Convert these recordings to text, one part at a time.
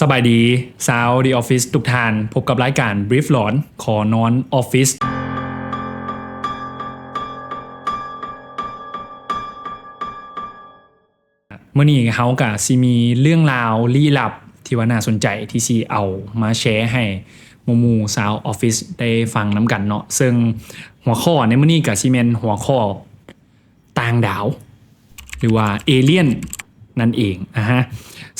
ສະບາຍດີຊາວ The Office ທຸກທ່ານ, ພົບກັບລາຍການ Brief ຫຼອນ ຂໍນອນອອຟຟິດ. ມື້ນີ້ເຮົາກະຊິມີເລື່ອງລາວລີ້ລັບທີ່ວ່າໜ້າສົນໃຈ ທີ່ຊິເອົາມາແຊໃຫ້ໝູ່ໆຊາວອອຟຟິດໄດ້ຟັງນຳກັນເນາະ. ເຊິ່ງຫົວຂໍ້ໃນມື້ນີ້ກະຊິແມ່ນຫົວຂໍ້ຕ່າງດາວ ຫຼືວ່າເອລຽນນັ້ນເອງ. ອາຮະ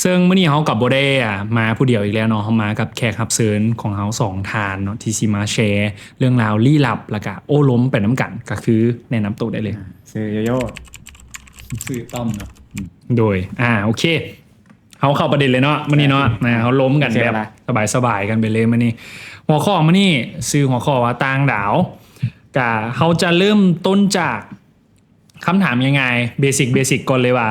ເຊິ່ງມື້ນີ້ເຮົາກະບໍ່ໄດ້ ອາ ມາຜູ້ດຽວອີກແລ້ວເນາະ, ເຮົາມາກັບແຂກຮັບເຊີນຂອງເຮົາສອງທ່ານເນາະ ທີ່ຊິມາແຊເລື່ອງລາວລີ້ລັບ ແລ້ວກະໂອ້ລົມໄປນຳກັນ. ກະຄືແນະນຳໂຕໄດ້ເລີຍ. ອ່າ ຊື່ໂຢໂຢ. ຊື່ຕ້ອມເນາະ. ໂດຍ ອາ ໂອເຄ ເຮົາເຂົ້າປະເດັນເລີຍເນາະມື້ນີ້ເນາະ. ອ່າ ເຮົາລົມກັນແບບສະບາຍໆກັນໄປເລີຍມື້ນີ້. ຫົວຂໍ້ມື້ນີ້ຊື່ຫົວຂໍ້ວ່າຕ່າງດາວ. ກະເຮົາຈະເລີ່ມຕົ້ນຈາກຄຳຖາມງ່າຍໆ ເບສິກ ເບສິກກ່ອນເລີຍວ່າ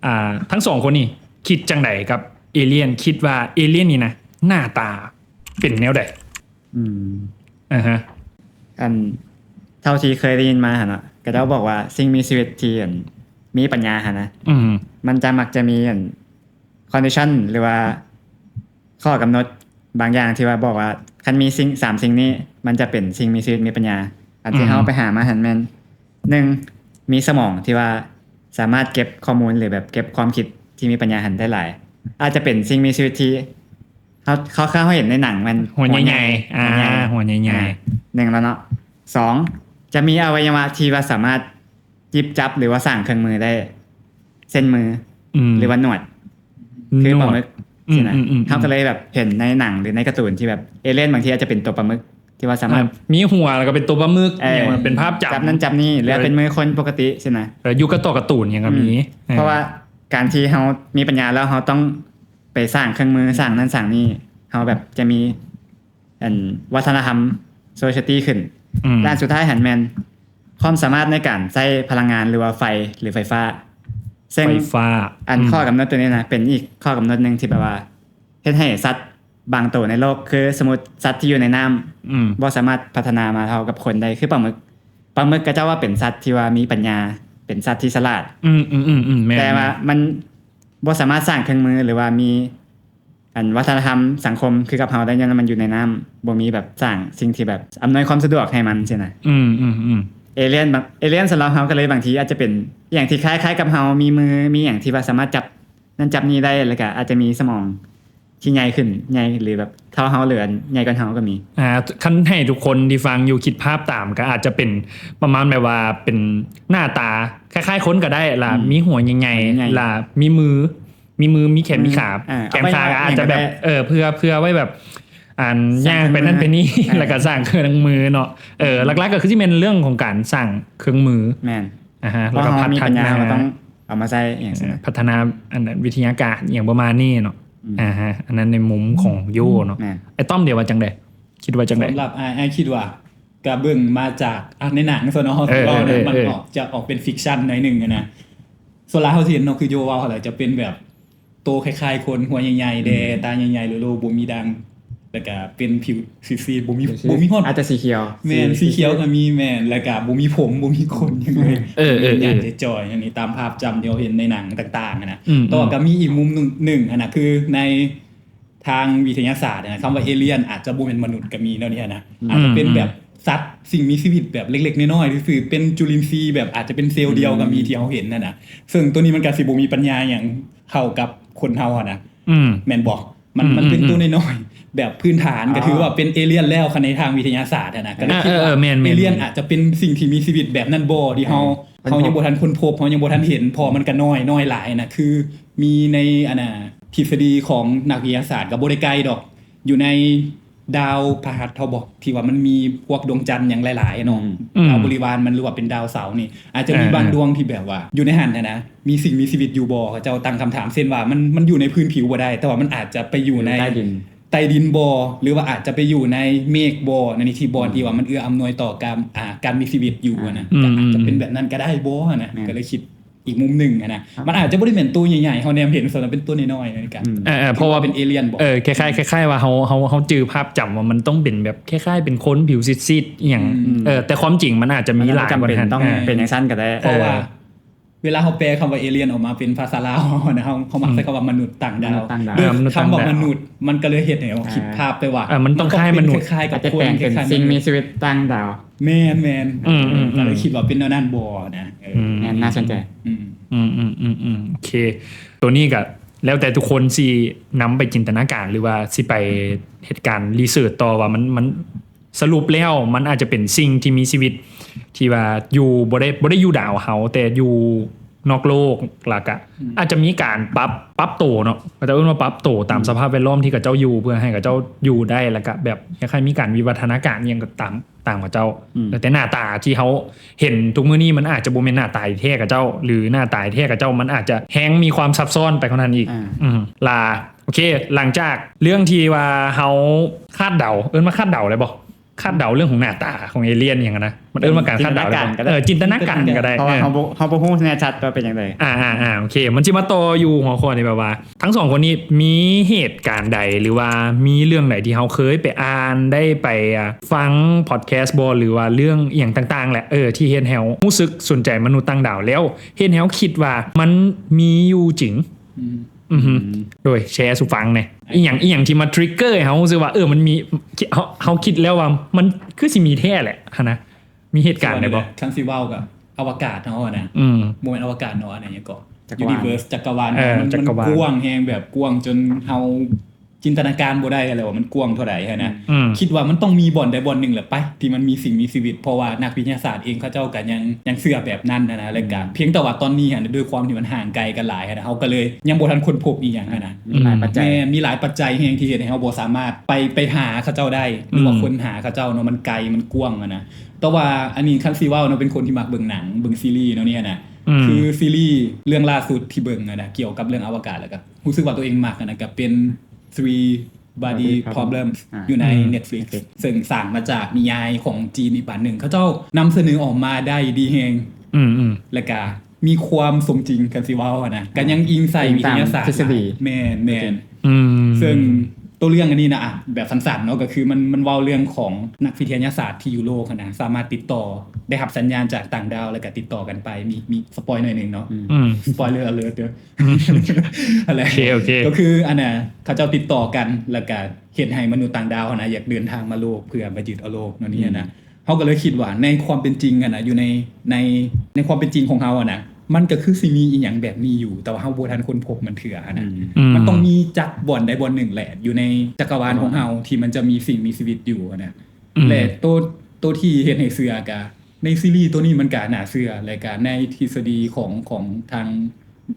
ອາ ທັງສອງຄົນນີ້ຄິດຈັ່ງໃດກັບເອລຽນ? ຄິດວ່າເອລຽນນີ້ນະ ໜ້າຕາເປັນແນວໃດ? ອືມ ອາຮະ ອັນ ເທົ່າທີ່ເຄີຍໄດ້ຍິນມາຫັ້ນເນາະ ເຂົາເຈົ້າບອກວ່າສິ່ງມີຊີວິດທີ່ ອັນ ມີປັນຍາຫັ້ນນະ ອືມ ມັນຈະມັກຈະມີ ອັນ condition ຫຼືວ່າຂໍ້ກຳນົດບາງຢ່າງທີ່ວ່າບອກວ່າ ຄັນມີສິ່ງ ສາມສິ່ງນີ້ ມັນຈະເປັນສິ່ງມີຊີວິດມີປັນຍາ. ອັນທີ່ ອືມ ເຮົາໄປຫາມາຫັ້ນແມ່ນ ໜຶ່ງ ມີສະໝອງທີ່ວ່າສາມາດເກັບຂໍ້ມູນ ຫຼື ແບບເກັບຄວາມຄິດທີ່ມີປັນຍາຫັ້ນໄດ້ຫຼາຍ. ອາດຈະເປັນສິ່ງມີຊີວິດທີ່ ເຮົາ ເຮົາ ເຮົາເຫັນໃນໜັງແມ່ນ ຫົວໃຫຍ່ໆ ຫົວໃຫຍ່ ອາ ຫົວໃຫຍ່ໆ ອາ ໜຶ່ງແລ້ວເນາະ. ສອງ ຈະມີອະໄວຍະວະທີ່ວ່າສາມາດຫຍິບຈັບ ຫຼືວ່າສ້າງເຄື່ອງມືໄດ້ ເຊັ່ນມື ອືມ ຫຼືວ່າໜວດ ຄືປາໝຶກ ໜວດ ອືມ ຊີ້ນະ ອືມ ອືມ ເຮົາກໍເລີຍແບບເຫັນໃນໜັງ ຫຼືໃນກາຕູນທີ່ແບບເອລຽນບາງທີອາດຈະເປັນຕົວປາໝຶກ ທີ່ວ່າສາມາດ ອ່າ ມີຫົວແລ້ວກໍເປັນຕົວປາໝຶກ ເອີ ອີ່ຫຍັງ ເປັນພາບຈຳ ຈັບນັ້ນຈັບນີ້ ຫຼືວ່າເປັນມືຄົນປົກກະຕິຊີ້ນະ ເອີ ຢູ່ກັບຕົວກາຕູນຫຍັງກໍມີ ອືມ ເອີ ເພາະວ່າການທີ່ເຮົາມີປັນຍາແລ້ວ ເຮົາຕ້ອງໄປສ້າງເຄື່ອງມື ສ້າງນັ້ນສ້າງນີ້ ເຮົາແບບຈະມີ ອັນ ວັດທະນະທຳ society ຂຶ້ນ ອືມ ແລະ ອັນສຸດທ້າຍຫັ້ນແມ່ນຄວາມສາມາດໃນການໃຊ້ພະລັງງານ ຫຼືວ່າໄຟ ຫຼືໄຟຟ້າ ເຊິ່ງ ໄຟຟ້າ ອັນ ອືມ ຂໍ້ກຳນົດໂຕນີ້ນະ ເປັນອີກຂໍ້ກຳນົດໜຶ່ງທີ່ແບບວ່າ ເຮັດໃຫ້ສັດບາງໂຕໃນໂລກ ຄື ສົມມຸດ ສັດທີ່ຢູ່ໃນນ້ຳ ອືມ ບໍ່ສາມາດພັດທະນາມາເທົ່າກັບຄົນໄດ້ ຄືປາໝຶກ. ປາໝຶກເຂົາເຈົ້າວ່າເປັນສັດທີ່ວ່າມີປັນຍາ ເປັນສັດທີ່ສະຫຼາດ ອືມໆໆໆ ແມ່ນ ແຕ່ວ່າມັນບໍ່ສາມາດສ້າງເຄື່ອງມື ຫຼືວ່າມີ ອັນ ວັດທະນະທຳສັງຄົມຄືກັບເຮົາໄດ້ ຍ້ອນມັນຢູ່ໃນນ້ຳ ບໍ່ມີແບບສ້າງສິ່ງທີ່ແບບອຳນວຍຄວາມສະດວກໃຫ້ມັນຊີ້ນະ. ອືມໆໆ ເອລຽນ ເອລຽນສຳລັບເຮົາກໍເລີຍບາງທີອາດຈະເປັນອີ່ຫຍັງທີ່ຄ້າຍໆກັບເຮົາ ມີມື ມີຫຍັງທີ່ວ່າສາມາດຈັບນັ້ນຈັບນີ້ໄດ້ ແລ້ວກໍອາດຈະມີສະໝອງທີ່ໃຫຍ່ຂຶ້ນ ໃຫຍ່ ຫຼືແບບເທົ່າເຮົາ ຫຼືໃຫຍ່ກວ່າເຮົາກໍມີ. ອ່າ ຄັນໃຫ້ທຸກຄົນທີ່ຟັງຢູ່ຄິດພາບຕາມ ກໍອາດຈະເປັນປະມານແບບວ່າເປັນໜ້າຕາຄ້າຍໆຄົນກໍໄດ້ ລະ ອືມ ມີຫົວໃຫຍ່ໆ ຫົວໃຫຍ່ ລະມີມື ມີມື ມີແຂນ ອືມ ມີຂາ ອ່າ ແຂນຂາກໍອາດຈະແບບ ເອີ ເພື່ອ ເພື່ອໄວ້ແບບ ອັນ ສ້າງ ຍ່າງໄປນັ້ນໄປນີ້ ເຄື່ອງມື ອ່າ ແລ້ວກໍສ້າງເຄື່ອງມືເນາະ. ເອີ ອືມ ຫຼັກໆກໍຄືຊິແມ່ນເລື່ອງຂອງການສ້າງເຄື່ອງມື ແມ່ນ ອາຮະ ແລ້ວກໍພັດທະນາ ເພາະເຮົາມີປັນຍາ ເຮົາກໍຕ້ອງເອົາມາໃຊ້ອີ່ຫຍັງຊີ້ນະ ເອີ ພັດທະນາ ອັນ ວິທະຍາການອີ່ຫຍັງປະມານນີ້ເນາະ. ອືມ ອາຮະ ອັນນັ້ນໃນມຸມຂອງໂຢເນາະ. ແມ່ນ ໄອ້ຕ້ອມເດວ່າຈັ່ງໃດ? ຄິດວ່າຈັ່ງໃດ? ສຳລັບອ້າຍ ອ້າຍຄິດວ່າ ກະເບິ່ງມາຈາກ ອ່າ ໃນໜັງຊັ້ນເນາະ ເຮົາ ເອີ ຊິເວົ້າ ເອີ ເອີ ມັນ ເອີ ອອກ ຈະອອກເປັນຟິກຊັນໜ້ອຍໜຶ່ງຫັ້ນນະ. ສ່ວນຫຼາຍເຮົາຊິເຫັນເນາະ ຄືໂຢເວົ້າຫັ້ນແຫຼະ ຈະເປັນແບບໂຕຄ້າຍໆຄົນ ຫົວໃຫຍ່ໆແດ່ ອືມ ຕາໃຫຍ່ໆ ໂລໆ ບໍ່ມີດັງ ແລ້ວກະເປັນຜິວຊີດໆ ບໍ່ມີ ບໍ່ມີຮອດ ອາດຈະສີຂຽວ ແມ່ນ ສີ ສີຂຽວກໍມີ ແມ່ນ ແລ້ວກະບໍ່ມີຜົມ ບໍ່ມີຂົນຫຍັງເລີຍ. ເອີ ເອີ ເອີ ໃຫຍ່ໆຈ່ອຍໆ ອັນນີ້ຕາມພາບຈຳທີ່ເຮົາເຫັນໃນໜັງຕ່າງໆຫັ້ນນະ. ອືມ ແຕ່ວ່າກໍມີອີກມຸມໜຶ່ງຫັ້ນນະ ຄືໃນ ທາງວິທະຍາສາດນະ ຄຳວ່າເອລຽນອາດຈະບໍ່ແມ່ນມະນຸດກໍມີແນວນີ້ນະ. ອືມ ອາດຈະເປັນແບບ ອືມ ສັດສິ່ງມີຊີວິດແບບເລັກໆນ້ອຍໆຊື່ໆ ເປັນຈຸລິນຊີ ແບບອາດຈະເປັນເຊວດຽວກໍມີ ອືມ ທີ່ເຮົາເຫັນຫັ້ນນະ. ເຊິ່ງໂຕນີ້ມັນກໍຊິບໍ່ມີປັນຍາຫຍັງເທົ່າກັບຄົນເຮົາຫັ້ນນະ. ອືມ ແມ່ນບໍ່? ມັນ ອືມ ມັນເປັນ ອືມ ໂຕນ້ອຍໆ ແບບພື້ນຖານ ອໍ ກໍຖືວ່າເປັນເອລຽນແລ້ວ ຄັນໃນທາງວິທະຍາສາດຫັ້ນນະ. ອ່າ ກໍເລີຍຄິດວ່າ ເອີ ເອີ ແມ່ນໆ ເອລຽນອາດຈະເປັນສິ່ງທີ່ມີຊີວິດແບບນັ້ນບໍ່ ທີ່ເຮົາ ເອີ ເຮົາຍັງບໍ່ທັນຄົ້ນພົບ ເຮົາຍັງບໍ່ທັນເຫັນ ເພາະມັນກໍນ້ອຍ ນ້ອຍຫຼາຍນະ. ຄື ມີໃນ ອັນນ່າ ທິດສະດີຂອງນັກວິທະຍາສາດ ກໍບໍ່ໄດ້ໄກດອກ ຢູ່ໃນດາວພະຫັດເຮົາບໍ ທີ່ວ່າມັນມີພວກດວງຈັນຫຍັງຫຼາຍໆເນາະ ອືມ ດາວບໍລິວານມັນ ຫຼືວ່າເປັນດາວເສົານີ້ ອາດຈະມີ ເອີ ບາງ ເອີ ດວງທີ່ແບບວ່າຢູ່ໃນຫັ້ນຫັ້ນນະ ມີສິ່ງມີຊີວິດຢູ່ບໍ່ ເຂົາເຈົ້າຕັ້ງຄຳຖາມ ເຊັ່ນວ່າມັນ ມັນຢູ່ໃນພື້ນຜິວບໍ່ໄດ້ ແຕ່ວ່າມັນອາດຈະໄປຢູ່ໃນ ເອີ ໃຕ້ດິນ ໃຕ້ດິນບໍ່ ຫຼືວ່າອາດຈະໄປຢູ່ໃນເມກບໍ່ ໃນທີ່ບ່ອນ ອືມ ທີ່ວ່າມັນເອື້ອອຳນວຍຕໍ່ການ ອ່າ ການມີຊີວິດຢູ່ຫັ້ນນະ ອ່າ ກໍອາດຈະເປັນແບບນັ້ນກໍໄດ້ບໍ່ຫັ້ນນະ ແມ່ນ ກໍເລີຍຄິດ ອີກມຸມໜຶ່ງຫັ້ນນະ ມັນອາດຈະບໍ່ໄດ້ແມ່ນໂຕໃຫຍ່ໆ ເຮົາແນມເຫັນສ່ວນນັ້ນເປັນໂຕນ້ອຍໆ ໃນການ ອືມ ເອີ ເອີ ເພາະວ່າເປັນເອລຽນບໍ ເອີ ຄ້າຍໆ ຄ້າຍໆວ່າເຮົາ ເຮົາ ເຮົາຈື່ພາບຈຳວ່າມັນຕ້ອງເປັນແບບຄ້າຍໆເປັນຄົນຜິວຊີດໆອີ່ຫຍັງ ອືມ ເອີ ແຕ່ຄວາມຈິງມັນອາດຈະມີຫຼາຍກວ່ານັ້ນ ມັນອາດຈະບໍ່ຈຳເປັນຕ້ອງ ເອີ ເປັນຈັ່ງຊັ້ນກໍໄດ້ ເພາະວ່າ ເອີ ເວລາເຮົາແປຄຳວ່າ alien ອອກມາເປັນພາສາລາວເຮົານະ ເຮົາ ເຮົາມັກໃຊ້ຄຳວ່າມະນຸດຕ່າງດາວ. ມະນຸດຕ່າງດາວ ເອີ ມະນຸດຕ່າງດາວ ເລີຍຄຳວ່າມະນຸດ ມັນກໍເລີຍເຮັດໃຫ້ເຮົາຄິດພາບໄປວ່າ ເອີ ມັນຕ້ອງຄ້າຍມະນຸດ ມັນຕ້ອງເປັນຄ້າຍໆກັບຄົນ ອາດຈະແຕ່ງເປັນສິ່ງມີຊີວິດຕ່າງດາວ. ແມ່ນໆ ອືມໆໆ ກໍເລີຍຄິດວ່າເປັນແນວນັ້ນບໍ່ນະ. ເອີ ອືມ ແມ່ນ ໜ້າສົນໃຈ. ອືມ ອືມໆໆ ໂອເຄ ໂຕນີ້ກໍແລ້ວແຕ່ທຸກຄົນຊິນຳໄປຈິນຕະນາການ ຫຼືວ່າຊິໄປເຮັດການຣີເສີດຕໍ່ວ່າມັນ ມັນ ສະຫຼຸບແລ້ວມັນອາດຈະເປັນສິ່ງທີ່ມີຊີວິດທີ່ວ່າຢູ່ ບໍ່ໄດ້ ບໍ່ໄດ້ຢູ່ດາວເຮົາ ແຕ່ຢູ່ນອກໂລກ ແລ້ວກະ ອືມ ອາດຈະມີການປັບ ປັບໂຕເນາະ ເຂົາເຈົ້າເອີ້ນວ່າປັບໂຕຕາມ ອືມ ສະພາບແວດລ້ອມທີ່ເຂົາເຈົ້າຢູ່ ເພື່ອໃຫ້ເຂົາເຈົ້າຢູ່ໄດ້ ແລ້ວກະແບບ ຄ້າຍໆ ມີການວິວັດທະນາການອີ່ຫຍັງກໍຕາມ ຕາມເຂົາເຈົ້າ ອືມ ແລ້ວແຕ່ໜ້າຕາທີ່ເຮົາເຫັນທຸກມື້ນີ້ ມັນອາດຈະບໍ່ແມ່ນໜ້າຕາແທ້ເຂົາເຈົ້າ ຫຼື ໜ້າຕາແທ້ເຂົາເຈົ້າ ມັນອາດຈະແຮງມີຄວາມຊັບຊ້ອນໄປກວ່ານັ້ນອີກ. ອືມ ລະ ໂອເຄ ຫຼັງຈາກເລື່ອງທີ່ວ່າເຮົາຄາດເດົາ ເອີ້ນວ່າຄາດເດົາໄດ້ບໍ່? ຄາດເດົາເລື່ອງຂອງໜ້າຕາຂອງ alien ອີ່ຫຍັງນະ ມັນເອີ້ນວ່າການຄາດເດົາໄດ້ບໍ່? ເອີ ຈິນຕະນາການກໍໄດ້ ເອີ ເພາະວ່າເຮົາບໍ່ ເຮົາບໍ່ຮູ້ແນ່ຊັດວ່າເປັນຈັ່ງໃດ. ອ່າໆໆ ໂອເຄ ມັນຊິມາຕໍ່ຢູ່ຫົວຂໍ້ນີ້ ແບບວ່າທັງສອງຄົນນີ້ມີເຫດການໃດ ຫຼືວ່າມີເລື່ອງໃດທີ່ເຮົາເຄີຍໄປອ່ານ ໄດ້ໄປ ອ່າ ຟັງ podcast ບໍ່ ຫຼືວ່າເລື່ອງອີ່ຫຍັງຕ່າງໆແຫຼະ ເອີ ທີ່ເຮັດໃຫ້ເຮົາຮູ້ສຶກສົນໃຈມະນຸດຕ່າງດາວ ແລ້ວເຮັດໃຫ້ເຮົາຄິດວ່າມັນມີຢູ່ຈິງ? ອືມ ອືມ ອືມ ໂດຍແຊສູ່ຟັງແດ່ ອີ່ຫຍັງ ອີ່ຫຍັງທີ່ມາ trigger ໃຫ້ເຮົາຮູ້ສຶກວ່າ ເອີ ມັນມີ ເຮົາ ເຮົາຄິດແລ້ວວ່າມັນຄືຊິມີແທ້ແຫຼະຫັ້ນນະ. ມີເຫດການໃດບໍ່? ຄັນຊິເວົ້າກໍອະວະກາດເຮົາຫັ້ນນະ ອືມ ບໍ່ແມ່ນອະວະກາດເນາະ ອັນນັ້ນຫຍັງເກາະ ຈັກກະວານ universe ຈັກກະວານ ເອີ ມັນ ຈັກກະວານ ມັນກວ້າງແຮງ ແບບກວ້າງຈົນເຮົາ ຈິນຕະນາການບໍ່ໄດ້ຫັ້ນແຫຼະວ່າມັນກວ້າງເທົ່າໃດຫັ້ນນະ. ອືມ ຄິດວ່າມັນຕ້ອງມີບ່ອນໃດບ່ອນໜຶ່ງແຫຼະໄປ ທີ່ມັນມີສິ່ງມີຊີວິດ ເພາະວ່ານັກວິທະຍາສາດເອງເຂົາເຈົ້າກໍຍັງ ຍັງເຊື່ອແບບນັ້ນຫັ້ນນະ. ແລ້ວກໍ ອືມ ພຽງແຕ່ວ່າຕອນນີ້ຫັ້ນນະ ດ້ວຍຄວາມທີ່ມັນຫ່າງໄກກັນຫຼາຍຫັ້ນນະ ເຮົາກໍເລີຍຍັງບໍ່ທັນຄົ້ນພົບອີ່ຫຍັງຫັ້ນນະ. ມີຫຼາຍປັດໄຈ ແມ່ນ ມີຫຼາຍປັດໄຈແຮງທີ່ເຮັດໃຫ້ເຮົາບໍ່ສາມາດໄປ ໄປຫາເຂົາເຈົ້າໄດ້ ຫຼືວ່າ ອືມ ຄົ້ນຫາເຂົາເຈົ້າເນາະ ມັນໄກ ມັນກວ້າງຫັ້ນນະ. ແຕ່ວ່າອັນນີ້ ຄັນຊິເວົ້າເນາະ ເປັນຄົນທີ່ມັກເບິ່ງໜັງ ເບິ່ງຊີຣີແນວນີ້ຫັ້ນນະ ອືມ ຄືຊີຣີເລື່ອງລ່າສຸດທີ່ເບິ່ງຫັ້ນນະ ກ່ຽວກັບເລື່ອງອະວະກາດ ແລ້ວກໍ ຮູ້ສຶກວ່າຕົວເອງມັກຫັ້ນນະ ກໍເປັນ Three Body Body Problems Problems ອ່າ ຢູ່ໃນ ອືມ Netflix Netflix ເຊິ່ງສ້າງມາຈາກນິຍາຍຂອງຈີນອີກບາດໜຶ່ງ ເຂົາເຈົ້ານຳສະເໜີອອກມາໄດ້ດີແຮງ ອືມໆ ແລ້ວກະມີຄວາມສົມຈິງ ຄັນຊິເວົ້າຫັ້ນນະ ກະຍັງອີງໃສ່ວິທະຍາສາດ ອີງຕາມທິດສະດີ ແມ່ນໆ ໂອເຄ ອືມ ເຊິ່ງໂຕເລື່ອງອັນນີ້ນະ ອະ ແບບສັ້ນໆເນາະ ກໍຄືມັນ ມັນເວົ້າເລື່ອງຂອງນັກວິທະຍາສາດທີ່ຢູ່ໂລກຫັ້ນນະ ສາມາດຕິດຕໍ່ ໄດ້ຮັບສັນຍານຈາກຕ່າງດາວ ແລ້ວກະຕິດຕໍ່ກັນໄປ ມີ ມີສະປອຍໜ້ອຍໜຶ່ງເນາະ ອືມ spoiler alert ເດີ ຫັ້ນແຫຼະ ໂອເຄ ໂອເຄ ກໍຄືອັນນ່າ ເຂົາເຈົ້າຕິດຕໍ່ກັນ ແລ້ວກະເຮັດໃຫ້ມະນຸດຕ່າງດາວຫັ້ນນະ ຢາກເດີນທາງມາໂລກ ເພື່ອມາຍຶດເອົາໂລກ ແນວນີ້ຫັ້ນນະ ອືມ ເຮົາກໍເລີຍຄິດວ່າ ໃນຄວາມເປັນຈິງຫັ້ນນະ ຢູ່ໃນ ໃນ ໃນຄວາມເປັນຈິງຂອງເຮົາຫັ້ນນະ ມັນກໍຄືຊິມີອີ່ຫຍັງແບບນີ້ຢູ່ ແຕ່ວ່າເຮົາບໍ່ທັນຄົ້ນພົບມັນເທື່ອຫັ້ນນະ ອືມ ມັນຕ້ອງມີຈັກບ່ອນໃດບ່ອນໜຶ່ງແຫຼະ ຢູ່ໃນຈັກກະວານຂອງເຮົາ ທີ່ມັນຈະມີສິ່ງມີຊີວິດຢູ່ຫັ້ນນະ ອືມ ແລະ ໂຕ ໂຕທີ່ເຮັດໃຫ້ເຊື່ອກະ ໃນຊີຣີໂຕນີ້ມັນກະໜ້າເຊື່ອ ແລະກະໃນທິດສະດີຂອງ ຂອງທາງ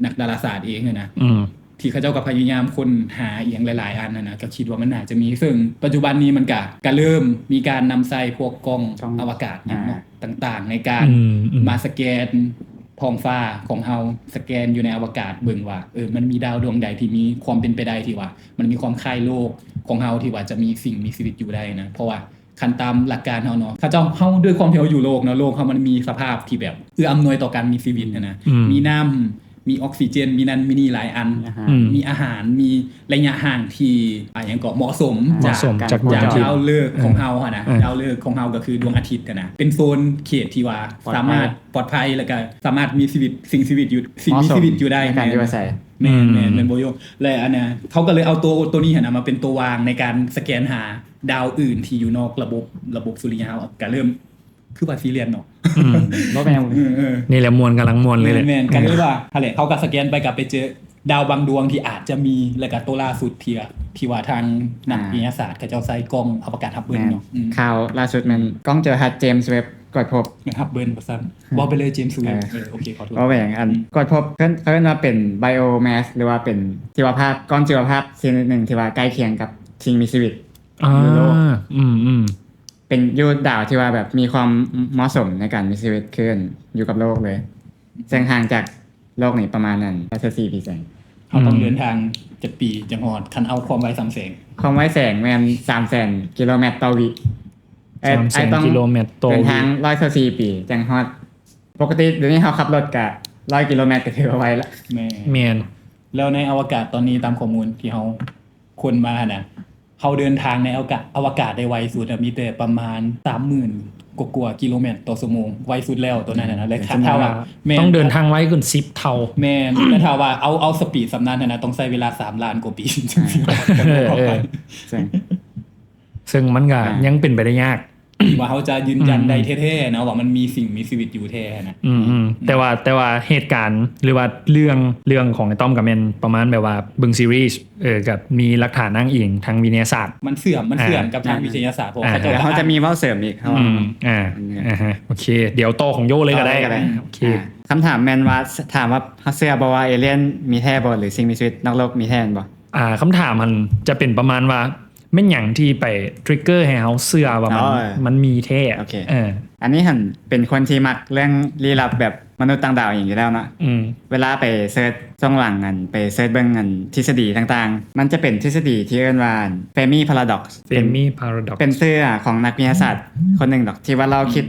ນັກດາລາສາດເອງຫັ້ນນະ ອືມ ທີ່ເຂົາເຈົ້າກໍພະຍາຍາມຄົ້ນຫາອີ່ຫຍັງຫຼາຍໆອັນຫັ້ນນະ ກໍຄິດວ່າມັນໜ້າຈະມີ ເຊິ່ງປັດຈຸບັນນີ້ມັນກະ ກະເລີ່ມມີການນຳໃຊ້ພວກກ້ອງ ກ້ອງ ອະວະກາດຫຍັງເນາະ ອ່າ ຕ່າງໆ ໃນການ ອືມ ອືມ ມາສະແກນທ້ອງຟ້າຂອງເຮົາ ສະແກນຢູ່ໃນອະວະກາດເບິ່ງວ່າ ເອີ ມັນມີດາວດວງໃດທີ່ມີຄວາມເປັນໄປໄດ້ທີ່ວ່າມັນມີຄວາມຄ້າຍໂລກຂອງເຮົາ ທີ່ວ່າຈະມີສິ່ງມີຊີວິດຢູ່ໄດ້ນະ ເພາະວ່າ ຄັນຕາມຫຼັກການເຮົາເນາະ ເຂົາເຈົ້າ ເຮົາ ດ້ວຍຄວາມທີ່ເຮົາຢູ່ໂລກເນາະ ໂລກເຮົາມັນມີສະພາບທີ່ແບບເອື້ອອຳນວຍຕໍ່ການມີຊີວິດຫັ້ນນະ ອືມ ມີນ້ຳ ມີອອກຊີເຈນ ມີນັ້ນມີນີ້ຫຼາຍອັນ ອືມ ມີອາຫານ ມີໄລຍະຫ່າງທີ່ ອ່າ ຫຍັງເກາະ ເໝາະສົມ ເໝາະສົມຈາກ ຈາກ ຈາກດາວເລີກຂອງເຮົາຫັ້ນນະ ເອີ ດາວເລີກຂອງເຮົາກໍຄືດວງອາທິດຫັ້ນນະ ເປັນໂຊນເຂດທີ່ວ່າ ປອດໄພ ສາມາດປອດໄພ ແລ້ວກໍສາມາດມີຊີວິດ ສິ່ງຊີວິດຢູ່ ສິ່ງມີຊີວິດຢູ່ໄດ້ ເໝາະສົມໃນການຢູ່ອາໄສ ແມ່ນ ອືມ ແມ່ນ ແມ່ນບໍ່ໂຍມ ແລະ ອັນນະ ເຂົາກໍເລີຍເອົາໂຕ ໂຕນີ້ຫັ້ນນະ ມາເປັນໂຕວາງໃນການສະແກນຫາ ດາວອື່ນທີ່ຢູ່ນອກລະບົບ ລະບົບສຸລິຍະເຮົາ ກະເລີ່ມ ຄືວ່າຊີຣຽສເນາະ ອືມ ບໍ່ແມ່ນ ເອີໆ ນີ້ແຫຼະມ່ວນ ກຳລັງມ່ວນເລີຍແຫຼະ ແມ່ນໆ ກະເລີຍວ່າ ຫັ້ນແຫຼະ ເຮົາກະສະແກນໄປ ກະໄປເຈີດາວບາງດວງທີ່ອາດຈະມີ ແລ້ວກະໂຕລ່າສຸດທີ່ ທີ່ວ່າທາງນັກ ອ່າ ວິທະຍາສາດເຂົາເຈົ້າໃຊ້ກ້ອງອະວະກາດຮັບເບິ້ນເນາະ ອືມ ຂ່າວລ່າສຸດແມ່ນກ້ອງເຈີລະຫັດ James Webb ກວດພົບ ແມ່ນຮັບເບິ້ນວ່າຊັ້ນ ເອີ ເວົ້າໄປເລີຍ James Webb ເອີ ເອີ ໂອເຄ ຂໍໂທດ ເວົ້າແປງອັນ ອືມ ກວດພົບ ເຂົາເອີ້ນວ່າເປັນ biomass ຫຼືວ່າເປັນຊີວະພາບ ກ້ອນຊີວະພາບຊະນິດໜຶ່ງທີ່ວ່າໃກ້ຄຽງກັບສິ່ງມີຊີວິດ ອ່າ ຢູ່ໂລກ ອືມໆ ເປັນຢູ່ດາວທີ່ວ່າແບບມີຄວາມເໝາະສົມໃນການມີຊີວິດຂຶ້ນຢູ່ກັບໂລກເລີຍ ເຊິ່ງຫ່າງຈາກໂລກນີ້ປະມານນັ້ນ ຮ້ອຍຊາວສີ່ປີແສງ ເຮົາຕ້ອງ ອືມ ເດີນທາງຈັກປີຈັ່ງຮອດ ຄັນເອົາຄວາມໄວສາມແສງ ຄວາມໄວແສງແມ່ນສາມແສນກິໂລແມັດຕໍ່ວິ ເອີ ສາມແສນກິໂລແມັດຕໍ່ວິ ເດີນທາງຮ້ອຍຊາວສີ່ປີຈັ່ງຮອດ ປົກກະຕິດຽວນີ້ເຮົາຂັບລົດກະຮ້ອຍກິໂລແມັດກໍຖືວ່າໄວລະ ແມ່ນ ແມ່ນ ແລ້ວໃນອະວະກາດຕອນນີ້ ຕາມຂໍ້ມູນທີ່ເຮົາຄົ້ນມາຫັ້ນນະ ເຮົາເດີນທາງໃນອະວະກາດ ອະວະກາດໄດ້ໄວສຸດອະ ມີແຕ່ປະມານສາມໝື່ນ ກວ່າໆກິໂລແມັດຕໍ່ຊົ່ວໂມງ ໄວສຸດແລ້ວໂຕນັ້ນນະ ແລະ ຖ້າ ຖ້າວ່າ ແມ່ນ ຕ້ອງເດີນທາງໄວຂຶ້ນສິບເທົ່າ ແມ່ນ ແຕ່ຖ້າວ່າເອົາ ເອົາສະປີດສ່ຳນັ້ນນະ ຕ້ອງໃຊ້ເວລາສາມລ້ານກວ່າປີ ເອີ ເຊິ່ງ ເຊິ່ງມັນກໍຍັງເປັນໄປໄດ້ຍາກ ວ່າເຮົາຈະຢືນຢັນໄດ້ແທ້ໆນະ ວ່າມັນມີສິ່ງມີຊີວິດຢູ່ແທ້ນະ ອືມ ແຕ່ວ່າ ແຕ່ວ່າເຫດການ ຫຼືວ່າເລື່ອງ ເລື່ອງຂອງໄອ້ຕ້ອມກໍແມ່ນປະມານແບບວ່າເບິ່ງຊີຣີ ເອີ ກັບມີຫຼັກຖານອ້າງອີງທາງວິທະຍາສາດ ມັນເຊື່ອມ ມັນເຊື່ອມກັບທາງວິທະຍາສາດ ເພາະວ່າເຂົາເຈົ້າ ແລ້ວເຮົາຈະມີເວົ້າເສີມອີກ ເຮົາ ອືມ ອ່າ ອ່າຮະ ໂອເຄ ດຽວຕໍ່ຂອງໂຢເລີຍກໍໄດ້ ໂອເຄ ຄຳຖາມແມ່ນວ່າ ຖາມວ່າເຮົາເຊື່ອບໍ່ວ່າເອລຽນມີແທ້ບໍ່ ຫຼືສິ່ງມີຊີວິດນອກໂລກມີແທ້ແມ່ນບໍ່? ອ່າ ຄຳຖາມຫັ້ນຈະເປັນປະມານວ່າ ແມ່ນຫຍັງທີ່ໄປ trigger ໃຫ້ເຮົາເຊື່ອວ່າມັນ ມັນມີແທ້ ເອີ ອັນນີ້ຫັ້ນເປັນຄົນທີ່ມັກເລື່ອງລີ້ລັບແບບມະນຸດຕ່າງດາວອີ່ຫຍັງຢູ່ແລ້ວເນາະ ເວລາໄປເສີດຊ່ວງຫຼັງ ອັນ ໄປເສີດເບິ່ງ ອັນ ທິດສະດີຕ່າງໆ ມັນຈະເປັນທິດສະດີທີ່ເອີ້ນວ່າ Fermi Paradox Fermi Paradox ເປັນຊື່ຂອງນັກວິທະຍາສາດຄົນໜຶ່ງດອກ ທີ່ວ່າລາວຄິດ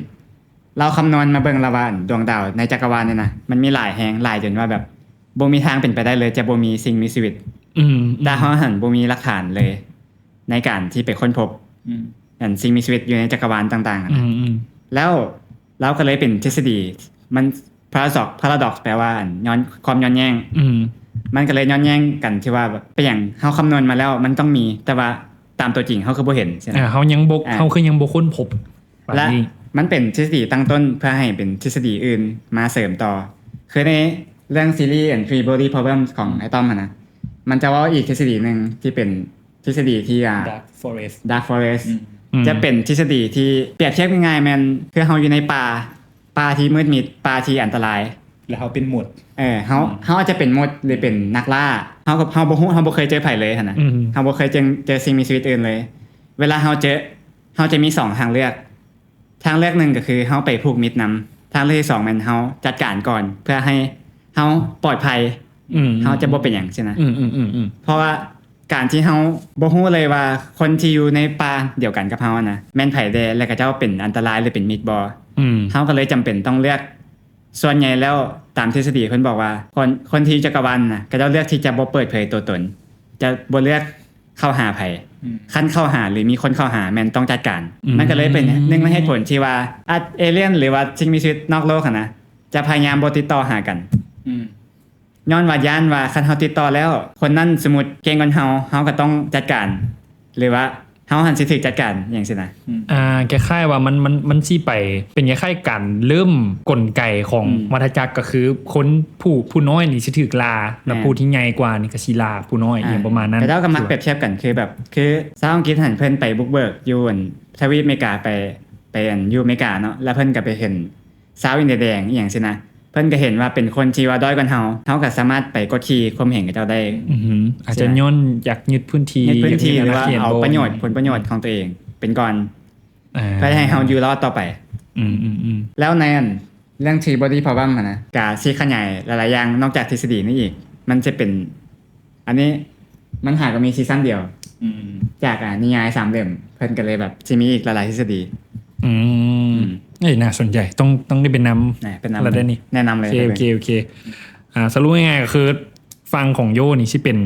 ລາວຄຳນວນມາເບິ່ງລະວ່າ ດວງດາວໃນຈັກກະວານນີ້ນະ ມັນມີຫຼາຍແຮງ ຫຼາຍຈົນວ່າແບບ ບໍ່ມີທາງເປັນໄປໄດ້ເລີຍ ຈະບໍ່ມີສິ່ງມີຊີວິດ ອືມ ແຕ່ເຮົາຫັ້ນບໍ່ມີຫຼັກຖານເລີຍ ໃນການທີ່ໄປຄົ້ນພົບ ອືມ ອັນສິ່ງມີຊີວິດຢູ່ໃນຈັກກະວານຕ່າງໆ ອືມ ແລ້ວລາວກໍເລີຍເປັນທິດສະດີ ມັນ paradox paradox ແປວ່າ ຍ້ອນ ຄວາມຍ້ອນແຍ້ງ ອືມ ມັນກໍເລີຍຍ້ອນແຍ້ງກັນທີ່ວ່າ ເປັນຫຍັງເຮົາຄຳນວນມາແລ້ວມັນຕ້ອງມີ ແຕ່ວ່າຕາມຕົວຈິງເຮົາຄືບໍ່ເຫັນ ເຮົາຍັງບໍ່ ເຮົາຄືຍັງບໍ່ຄົ້ນພົບ ແລະ ມັນເປັນທິດສະດີຕັ້ງຕົ້ນເພື່ອໃຫ້ເປັນທິດສະດີອື່ນມາເສີມຕໍ່ ຄືໃນເລື່ອງຊີຣີ ອັນ Three Body Problem ຂອງໄອ້ຕ້ອມຫັ້ນນະ ມັນຈະເວົ້າອີກທິດສະດີໜຶ່ງທີ່ເປັນທິດສະດີທີ່ Dark Forest Dark Forest ຈະເປັນທິດສະດີທີ່ປຽບທຽບງ່າຍໆແມ່ນ ຄືເຮົາຢູ່ໃນປ່າ ປ່າທີ່ມືດມິດ ປ່າທີ່ອັນຕະລາຍ ແລ້ວເຮົາເປັນມົດ ເອີ ເຮົາ ເຮົາອາດຈະເປັນມົດ ຫຼືເປັນນັກລ່າ ເຮົາ ເຮົາບໍ່ຮູ້ ເຮົາບໍ່ເຄີຍເຈີໃຜເລີຍຫັ້ນນະ ເຮົາບໍ່ເຄີຍເຈີ ເຈີສິ່ງມີຊີວິດອື່ນເລີຍ ເວລາເຮົາເຈີ ເຮົາຈະມີສອງທາງເລືອກ ທາງເລືອກໜຶ່ງກໍຄືເຮົາໄປຜູກມິດນຳ ທາງເລືອກທີສອງແມ່ນເຮົາຈັດການກ່ອນ ເພື່ອໃຫ້ເຮົາປອດໄພ ເຮົາຈະບໍ່ເປັນຫຍັງຊີ້ນະ ເພາະວ່າການທີ່ເຮົາບໍ່ຮູ້ເລີຍວ່າຄົນທີ່ຢູ່ໃນປ່າດຽວກັນກັບເຮົານະ ແມ່ນໃຜແດ່ ແລະ ເຂົາເຈົ້າເປັນອັນຕະລາຍ ຫຼື ເປັນມິດບໍ່ ເຮົາກໍເລີຍຈຳເປັນຕ້ອງເລືອກ ສ່ວນໃຫຍ່ແລ້ວຕາມທິດສະດີເພິ່ນບອກວ່າ ຄົນ ຄົນທີ່ຈັກກະວານນະ ເຂົາເຈົ້າເລືອກທີ່ຈະບໍ່ເປີດເຜີຍຕົວຕົນ ຈະບໍ່ເລືອກ ເຂົ້າຫາໃຜ ຄັນເຂົ້າຫາ ຫຼື ມີຄົນເຂົ້າຫາ ແມ່ນຕ້ອງຈັດການ ມັນກໍເລີຍເປັນໜຶ່ງໃນເຫດຜົນທີ່ວ່າ ອາດ ເອລຽນ ຫຼືວ່າສິ່ງມີຊີວິດນອກໂລກຫັ້ນນະ ຈະພະຍາຍາມບໍ່ຕິດຕໍ່ຫາກັນ ຍ້ອນວ່າຢ້ານວ່າຄັນເຮົາຕິດຕໍ່ແລ້ວ ຄົນນັ້ນສົມມຸດເກັ່ງກວ່າເຮົາ ເຮົາກໍຕ້ອງຈັດການ ຫຼືວ່າເຮົາຫັ້ນຊິຖືກຈັດການ ຫຍັງຊີ້ນະ ອ່າ ຄ້າຍໆວ່າມັນ ມັນ ມັນຊິໄປເປັນຄ້າຍໆການເລີ່ມກົນໄກຂອງວັດທະຈັກ ກໍຄືຄົນຜູ້ ຜູ້ນ້ອຍນີ້ຊິຖືກລ່າ ແລ້ວຜູ້ທີ່ໃຫຍ່ກວ່ານີ້ກໍຊິລ່າຜູ້ນ້ອຍ ອີ່ຫຍັງປະມານນັ້ນ ເຂົາເຈົ້າກໍມັກປຽບທຽບກັນ ຄືແບບ ຄືຊາວອັງກິດຫັ້ນເພິ່ນໄປບຸກເບີກຢູ່ອັນທະວີບເມກາ ໄປ ໄປອັນຢູ່ເມກາເນາະ ແລ້ວເພິ່ນກໍໄປເຫັນຊາວອິນເດຍແດງ ອີ່ຫຍັງຊີ້ນະ ເພິ່ນກໍເຫັນວ່າເປັນຄົນທີ່ວ່າດ້ອຍກວ່າເຮົາ ເຮົາກໍສາມາດໄປກົດຂີ່ຂົ່ມເຫັງເຂົາເຈົ້າໄດ້ ອືຮຶ ອາດຈະຍ້ອນຢາກຍຶດພື້ນທີ່ ຍຶດພື້ນທີ່ ຫຼືວ່າເອົາປະໂຫຍດ ຜົນປະໂຫຍດຂອງຕົວເອງເປັນກ່ອນ ເພື່ອໃຫ້ເຮົາຢູ່ລອດຕໍ່ໄປ ອືມໆໆ ແລ້ວໃນອັນ ເລື່ອງ Three Body Problem ຫັ້ນນະ ກະຊິຂະຫຍາຍຫຼາຍໆຢ່າງນອກຈາກທິດສະດີນີ້ອີກ ມັນຈະເປັນ ອັນນີ້ມັນຫາກໍມີຊີຊັນດຽວ ອືມ ຈາກ ອ່າ ນິຍາຍສາມເຫຼັ້ມ ເພິ່ນກໍເລີຍແບບຊິມີອີກຫຼາຍໆທິດສະດີ ອືມ ເອີຍ ໜ້າສົນໃຈ ຕ້ອງ ຕ້ອງໄດ້ໄປນຳ ແນະນຳ ແນະນຳເລີຍ ໂອເຄ ໂອເຄ ໂອເຄ ອ່າ ສະຫຼຸບງ່າຍໆກໍຄື ຝັ່ງຂອງໂຢນີ້ຊິເປັນ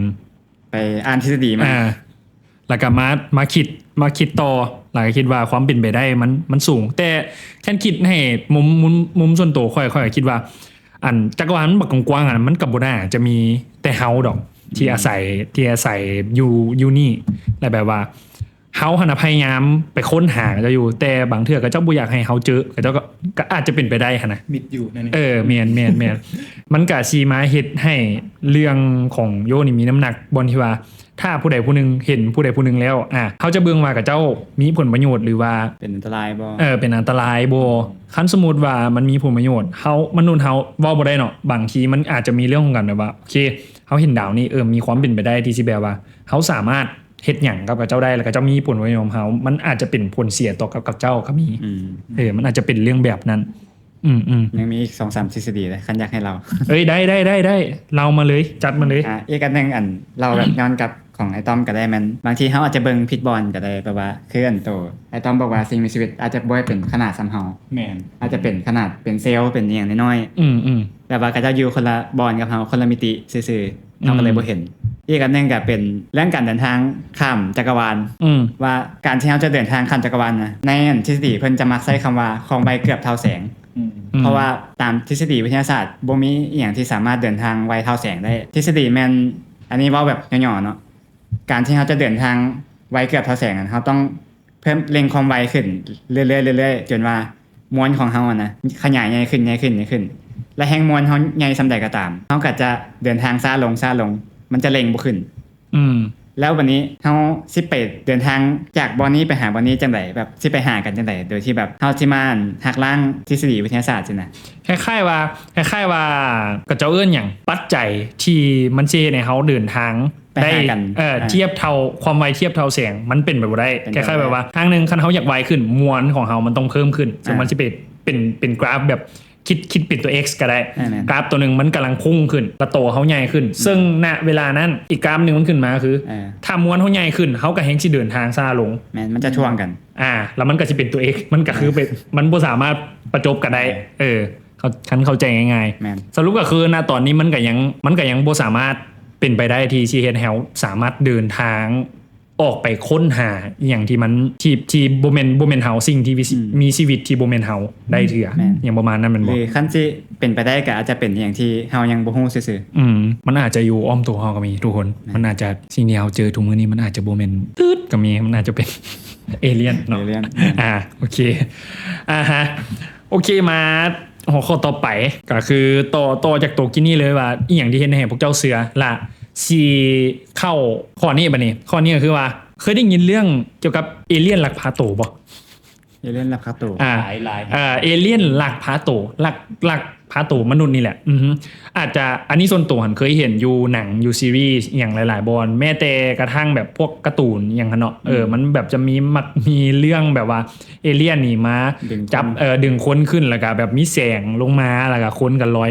ໄປອ່ານທິດສະດີມາ ອ່າ ແລ້ວກໍມາ ມາຄິດ ມາຄິດຕໍ່ ແລ້ວກໍຄິດວ່າຄວາມເປັນໄປໄດ້ມັນ ມັນສູງ ແຕ່ຄັນຄິດໃຫ້ມຸມ ມຸມ ມຸມສ່ວນໂຕຂ້ອຍ ຂ້ອຍກໍຄິດວ່າ ອັນ ຈັກກະວານມັນບັກກວ້າງໆ ຫັ້ນ ມັນກໍບໍ່ໜ້າຈະມີແຕ່ເຮົາດອກ ທີ່ອາໄສ ທີ່ອາໄສຢູ່ ຢູ່ນີ້ ແລ້ວແບບວ່າ ເຮົາຫັ້ນນະພະຍາຍາມໄປຄົ້ນຫາເຂົາເຈົ້າຢູ່ ແຕ່ບາງເທື່ອເຂົາເຈົ້າບໍ່ຢາກໃຫ້ເຮົາເຈີ ເຂົາເຈົ້າກໍ ກໍອາດຈະເປັນໄປໄດ້ຫັ້ນນະ ມິດຢູ່ນັ້ນ ເອີ ແມ່ນໆໆ ມັນກະຊິມາເຮັດໃຫ້ເລື່ອງຂອງໂຢນີ້ມີນ້ຳໜັກ ບ່ອນທີ່ວ່າ ຖ້າຜູ້ໃດຜູ້ໜຶ່ງເຫັນຜູ້ໃດຜູ້ໜຶ່ງແລ້ວ ອ່າ ເຮົາຈະເບິ່ງວ່າເຂົາເຈົ້າມີຜົນປະໂຫຍດ ຫຼືວ່າເປັນອັນຕະລາຍບໍ່ ເອີ ເປັນອັນຕະລາຍບໍ່ ຄັນສົມມຸດວ່າມັນມີຜົນປະໂຫຍດ ເຮົາ ມະນຸດເຮົາເວົ້າບໍ່ໄດ້ເນາະ ບາງທີມັນອາດຈະມີເລື່ອງຂອງການແບບວ່າ ໂອເຄ ເຮົາເຫັນດາວນີ້ ເອີ ມີຄວາມເປັນໄປໄດ້ທີ່ຊິແບບວ່າ ເຮົາສາມາດ ເຮັດຫຍັງກັບເຂົາເຈົ້າໄດ້ ແລ້ວເຂົາເຈົ້າມີຜົນປະໂຫຍດນຳເຮົາ ມັນອາດຈະເປັນຜົນເສຍຕໍ່ກັບ ກັບເຈົ້າກໍມີ ອືມ ເອີ ມັນອາດຈະເປັນເລື່ອງແບບນັ້ນ ອືມໆ ຍັງມີອີກສອງສາມທິດສະດີເລີຍ ຄັນຢາກໃຫ້ເລົ່າ ເອີຍ ໄດ້ໆໆໆ ເລົ່າມາເລີຍ ຈັດມາເລີຍ ອ່າ ອີກອັນໜຶ່ງ ອັນ ເລົ່າແບບຍ້ອນກັບຂອງໄອ້ຕ້ອມກໍໄດ້ ແມ່ນບາງທີເຮົາອາດຈະເບິ່ງຜິດບ່ອນກໍໄດ້ ແບບວ່າ ຄືອັນໂຕ ໄອ້ຕ້ອມບອກວ່າສິ່ງມີຊີວິດອາດຈະບໍ່ໄດ້ເປັນຂະໜາດສ່ຳເຮົາ ແມ່ນ ອາດຈະເປັນຂະໜາດເປັນເຊວ ເປັນອີ່ຫຍັງນ້ອຍໆ ອືມໆ ແບບວ່າເຂົາເຈົ້າຢູ່ຄົນລະບ່ອນກັບເຮົາ ຄົນລະມິຕິຊື່ໆ ເຮົາກໍເລີຍບໍ່ເຫັນ ອີກອັນໜຶ່ງກໍເປັນເລື່ອງການເດີນທາງຂ້າມຈັກກະວານ ອືມ ວ່າການທີ່ເຮົາຈະເດີນທາງຂ້າມຈັກກະວານນະ ໃນອັນທິດສະດີເພິ່ນຈະມັກໃຊ້ຄຳວ່າຄວາມໄວເກືອບເທົ່າແສງ ອືມ ເພາະວ່າຕາມທິດສະດີວິທະຍາສາດບໍ່ມີອີ່ຫຍັງທີ່ສາມາດເດີນທາງໄວເທົ່າແສງໄດ້. ທິດສະດີແມ່ນ ອັນນີ້ເວົ້າແບບຫຍໍ້ໆເນາະ ການທີ່ເຮົາຈະເດີນທາງໄວເກືອບເທົ່າແສງນັ້ນ ເຮົາຕ້ອງ ເພີ່ມເລັ່ງຄວາມໄວຂຶ້ນເລື້ອຍໆ ເລື້ອຍໆ ຈົນວ່າມວນຂອງເຮົາຫັ້ນນະ ຂະຫຍາຍໃຫຍ່ຂຶ້ນ ໃຫຍ່ຂຶ້ນ ໃຫຍ່ຂຶ້ນ ແລະ ແຮງມວນເຮົາໃຫຍ່ສ່ຳໃດກໍຕາມ ເຮົາກໍຈະເດີນທາງຊ້າລົງ ຊ້າລົງ ມັນຈະເລັ່ງບໍ່ຂຶ້ນ. ອືມ ແລ້ວບັດນີ້ເຮົາຊິໄປເດີນທາງຈາກບ່ອນນີ້ໄປຫາບ່ອນນີ້ຈັ່ງໃດ? ແບບຊິໄປຫາກັນຈັ່ງໃດ? ໂດຍທີ່ແບບເຮົາຊິມາຫັກລ້າງທິດສະດີວິທະຍາສາດຊີ້ນະ. ຄ້າຍໆວ່າ ຄ້າຍໆວ່າ ເຂົາເຈົ້າເອີ້ນຫຍັງ? ປັດໄຈທີ່ມັນຊິເຮັດໃຫ້ເຮົາເດີນທາງ ໄດ້ ໄປຫາກັນ ເອີ ອ່າ ທຽບເທົ່າ ຄວາມໄວທຽບເທົ່າແສງ ມັນເປັນໄປບໍ່ໄດ້. ເປັນໄປບໍ່ໄດ້ ຄ້າຍໆແບບວ່າ ທາງໜຶ່ງ ຄັນເຮົາຢາກໄວຂຶ້ນ ມວນຂອງເຮົາມັນຕ້ອງເພີ່ມຂຶ້ນ ເຊິ່ງ ອ່າ ມັນຊິເປັນ ເປັນ ເປັນກຣາຟແບບ ຄິດ ຄິດເປັນຕົວ x ກໍໄດ້. ອ່າ ແມ່ນ ກຣາຟຕົວໜຶ່ງມັນກຳລັງພຸ່ງຂຶ້ນ ແລ້ວໂຕເຮົາໃຫຍ່ຂຶ້ນ. ອືມ ເຊິ່ງ ນະ ເວລານັ້ນ ອີກກຣາຟໜຶ່ງມັນຂຶ້ນມາຄື ເອີ ຖ້າມວນເຮົາໃຫຍ່ຂຶ້ນ ເຮົາກໍແຮ່ງຊິເດີນທາງຊ້າລົງ. ແມ່ນ ມັນຈະຖ່ວງກັນ. ອ່າ ແລ້ວມັນກໍຊິເປັນຕົວ x ມັນກໍຄືເປັນ ອ່າ ມັນບໍ່ສາມາດປະຈົບກັນໄດ້. ເອີ ເອີ ເຂົ້າ ຄັນເຂົ້າໃຈງ່າຍໆ. ແມ່ນ ສະຫຼຸບກໍຄື ນະ ຕອນນີ້ມັນກໍຍັງ ມັນກໍຍັງບໍ່ສາມາດເປັນໄປໄດ້ທີ່ຊິເຮັດໃຫ້ເຮົາສາມາດເດີນທາງອອກໄປຄົ້ນຫາອີ່ຫຍັງທີ່ມັນ ທີ່ ທີ່ບໍ່ແມ່ນ ບໍ່ແມ່ນເຮົາ ສິ່ງທີ່ມີຊີ ອືມ ມີຊີວິດທີ່ບໍ່ແມ່ນເຮົາໄດ້ເທື່ອ. ແມ່ນ ຫຍັງປະມານນັ້ນແມ່ນບໍ່? ຫຼືຄັນຊິເປັນໄປໄດ້ກໍອາດຈະເປັນອີ່ຫຍັງທີ່ເຮົາຍັງບໍ່ຮູ້ຊື່ໆ. ອືມ ມັນອາດຈະຢູ່ອ້ອມຕົວເຮົາກໍມີທຸກຄົນ. ແມ່ນ ມັນອາດຈະ ສິ່ງທີ່ເຮົາເຈີທຸກມື້ນີ້ ມັນອາດຈະບໍ່ແມ່ນ ຕຶດ ກໍມີ ມັນອາດຈະເປັນ ເອລຽນເນາະ. ເອລຽນ ອ່າ ໂອເຄ ອ່າຮະ ໂອເຄ ມາຫົວຂໍ້ຕໍ່ໄປ ກໍຄືຕໍ່ ຕໍ່ຈາກໂຕກີ້ນີ້ເລີຍວ່າ ອີ່ຫຍັງທີ່ເຮັດໃຫ້ພວກເຈົ້າເຊື່ອ ລະຊິເຂົ້າຂໍ້ນີ້ບັດນີ້. ຂໍ້ນີ້ກໍຄືວ່າ ເຄີຍໄດ້ຍິນເລື່ອງກ່ຽວກັບເອລຽນລັກພາໂຕບໍ່? ເອລຽນລັກພາໂຕ ອ່າ ຫຼາຍໆ ເອີ ເອລຽນລັກພາໂຕ ລັກ ລັກພາໂຕມະນຸດນີ້ແຫຼະ. ອືຮຶ ອາດຈະ ອັນນີ້ສ່ວນຕົວຫັ້ນເຄີຍເຫັນຢູ່ໜັງ ຢູ່ຊີຣີອີ່ຫຍັງຫຼາຍໆບ່ອນ ແມ້ແຕ່ກະທັ້ງແບບພວກກາຕູນອີ່ຫຍັງຫັ້ນເນາະ. ອືມ ເອີ ມັນແບບຈະມີ ມັກມີເລື່ອງແບບວ່າເອລຽນນີ້ມາ ດຶງ ຈັບ ຄົນ ເອີ ດຶງຄົນຂຶ້ນ ແລ້ວກະແບບມີແສງລົງມາ ແລ້ວກະຄົນກະລອຍ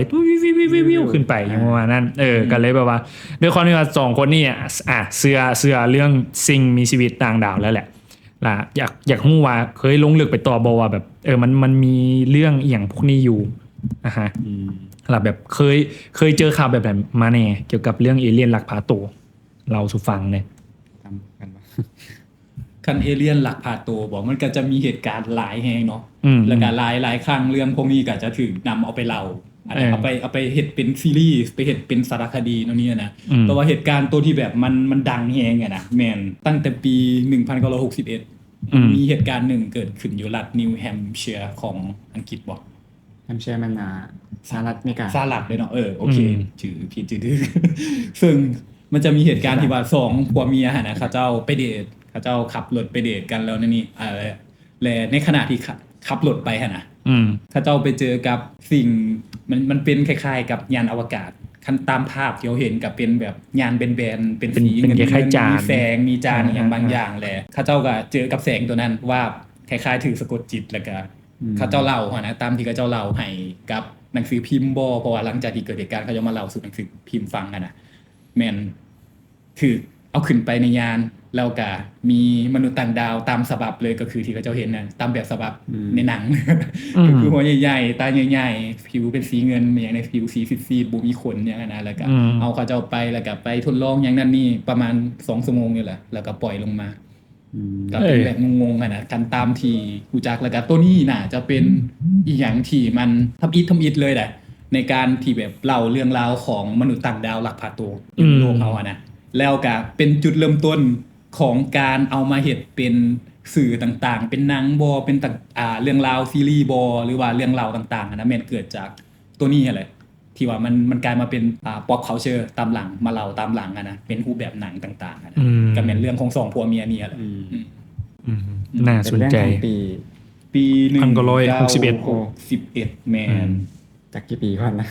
ວິວໆຂຶ້ນໄປ ອ່າ ຫຍັງປະມານນັ້ນ. ເອີ ອືມ ກະເລີຍແບບວ່າ ດ້ວຍຄວາມທີ່ວ່າສອງຄົນນີ້ ອ່າ ເຊື່ອ ເຊື່ອເລື່ອງສິ່ງມີຊີວິດຕ່າງດາວແລ້ວແຫຼະ. ລະຢາກ ຢາກຮູ້ວ່າເຄີຍລົງເລິກໄປຕໍ່ບໍ່ວ່າແບບ ເອີ ມັນ ມັນມີເລື່ອງອີ່ຫຍັງພວກນີ້ຢູ່ ອາຮະ ອືມ ລະແບບເຄີຍ ເຄີຍເຈີຂ່າວແບບໃດມາແດ່ ກ່ຽວກັບເລື່ອງເອລຽນລັກພາໂຕ ເລົ່າສູ່ຟັງແດ່. ຄັນເອລຽນລັກພາໂຕບໍ ມັນກໍຈະມີເຫດການຫຼາຍແຮງເນາະ. ອືມ ແລ້ວກໍຫຼາຍ ຫຼາຍຄັ້ງເລື່ອງພວກນີ້ກໍຈະຖືກນຳເອົາໄປເລົ່າ ອາດຈະ ເອີ ເອົາໄປ ເອົາໄປເຮັດເປັນຊີຣີ ໄປເຮັດເປັນສາລະຄະດີໂນ່ນນີ້ນະ. ອືມ ແຕ່ວ່າເຫດການໂຕທີ່ແບບມັນ ມັນດັງແຮງຫັ້ນນະ ແມ່ນຕັ້ງແຕ່ປີໜຶ່ງພັນເກົ້າຮ້ອຍຫົກສິບເອັດ ອືມ ມີເຫດການໜຶ່ງເກີດຂຶ້ນຢູ່ລັດນິວແຮມເຊຍຂອງອັງກິດບໍ? ແຮມເຊຍແມ່ນ ອ່າ ສະຫະລັດອາເມລິກາ. ສະຫະລັດເດ້ເນາະ. ເອີ ໂອເຄ ອືມ ຈື່ຜິດຈື່ຖືກ. ເຊິ່ງມັນຈະມີເຫດການທີ່ວ່າສອງຜົວເມຍຫັ້ນນະ ເຂົາເຈົ້າໄປເດດ ເຂົາເຈົ້າຂັບລົດໄປເດດກັນແລ້ວນີ້ ເອີ ແລະ ໃນຂະນະທີ່ ຂະ ຂັບລົດໄປຫັ້ນນະ ອືມ ເຂົາເຈົ້າໄປເຈີກັບສິ່ງ ມັນ ມັນເປັນຄ້າຍໆກັບຍານອະວະກາດ ຄັນຕາມພາບທີ່ເຮົາເຫັນກໍເປັນແບບຍານແບນໆ ເປັນ ເປັນ ສີເງິນ ເປັນຄ້າຍໆຈານ ມີແສງ ມີຈານ ອ່າ ອີ່ຫຍັງບາງຢ່າງແຫຼະ. ເຂົາເຈົ້າກໍເຈີກັບແສງໂຕນັ້ນ ວາບ ຄ້າຍໆຖືກສະກົດຈິດ ແລ້ວກໍ ອືມ ເຂົາເຈົ້າເລົ່າຫັ້ນນະ ຕາມທີ່ເຂົາເຈົ້າເລົ່າໃຫ້ກັບໜັງສືພິມບໍ ເພາະວ່າຫຼັງຈາກທີ່ເກີດເຫດການ ເຂົາເຈົ້າມາເລົ່າສູ່ໜັງສືພິມຟັງຫັ້ນນະ ແມ່ນ ຖືກເອົາຂຶ້ນໄປໃນຍານ ແລ້ວກະມີມະນຸດຕ່າງດາວຕາມສະບັບເລີຍ ກໍຄືທີ່ເຂົາເຈົ້າເຫັນນະ ຕາມແບບສະບັບ ອືມ ໃນໜັງ ອືມ ກໍຄືຫົວໃຫຍ່ໆ ຕາໃຫຍ່ໆ ຜິວເປັນສີເງິນ ແມ່ນຫຍັງໃນ ຜິວສີຊີດໆ ບໍ່ມີຂົນຫຍັງຫັ້ນນະ ແລ້ວກະ ອືມ ເອົາເຂົາເຈົ້າໄປ ແລ້ວກະໄປທົດລອງຫຍັງນັ້ນນີ້ ປະມານສອງຊົ່ວໂມງນີ້ແຫຼະ ແລ້ວກະປ່ອຍລົງມາ. ອືມ ກໍເປັນແບບງົງໆຫັ້ນນະ ຄັນຕາມທີ່ຮູ້ຈັກ ແລ້ວກໍໂຕນີ້ໜ້າຈະເປັນອີ່ຫຍັງທີ່ມັນທຳອິດ ທຳອິດເລີຍແຫຼະ ໃນການທີ່ແບບເລົ່າເລື່ອງລາວຂອງມະນຸດຕ່າງດາວລັກພາໂຕຢູ່ໃນໂລກເຮົາຫັ້ນນະ ອືມ ແລ້ວກໍເປັນຈຸດເລີ່ມຕົ້ນຂອງການເອົາມາເຮັດເປັນສື່ຕ່າງໆ ເປັນໜັງບໍ ເປັນຕ່າງ ອ່າ ເລື່ອງລາວຊີຣີບໍ ຫຼືວ່າເລື່ອງລາວຕ່າງໆຫັ້ນນະ ແມ່ນເກີດຈາກໂຕນີ້ຫັ້ນແຫຼະ. ທີ່ວ່າມັນ ມັນກາຍມາເປັນ ອ່າ pop culture ຕາມຫຼັງ ມາເລົ່າຕາມຫຼັງຫັ້ນນະ ເປັນຮູບແບບໜັງຕ່າງໆຫັ້ນນະ ອືມ ກໍແມ່ນເລື່ອງຂອງສອງຜົວເມຍນີ້ແຫຼະ. ອືມ ອືມ ອືມ ໜ້າສົນໃຈ ເປັນເລື່ອງຂອງປີ ປີໜຶ່ງພັນເກົ້າຮ້ອຍຫົກສິບເອັດ ຫົກສິບເອັດ ແມ່ນ ອືມ ຈັກກີ່ປີກ່ອນລະ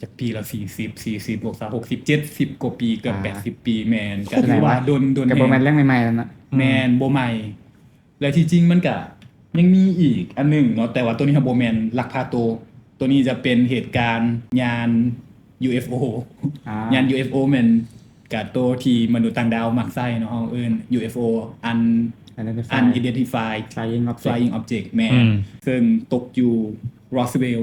ຈັກປີລະ ສີ່ສິບ ສີ່ສິບ ບວກຊາວ ຫົກສິບ ເຈັດສິບກວ່າປີ ເກືອບ ອ່າ ແປດສິບປີ ແມ່ນ ກໍຖືວ່າດົນ ດົນ ກໍບໍ່ແມ່ນເລື່ອງໃໝ່ໆແລ້ວເນາະ ອືມ ແມ່ນ ບໍ່ໃໝ່. ແລະທີ່ຈິງມັນກະຍັງມີອີກອັນໜຶ່ງເນາະ ແຕ່ວ່າໂຕນີ້ເຮົາບໍ່ແມ່ນລັກພາໂຕ ໂຕນີ້ຈະເປັນເຫດການຍານ UFO ອ່າ ຍານ UFO ແມ່ນກະໂຕທີ່ມະນຸດຕ່າງດາວມັກໃຊ້ເນາະ ເຮົາເອີ້ນ UFO Un- Unidentified Flying Object ແມ່ນ ອືມ ເຊິ່ງຕົກຢູ່ Roswell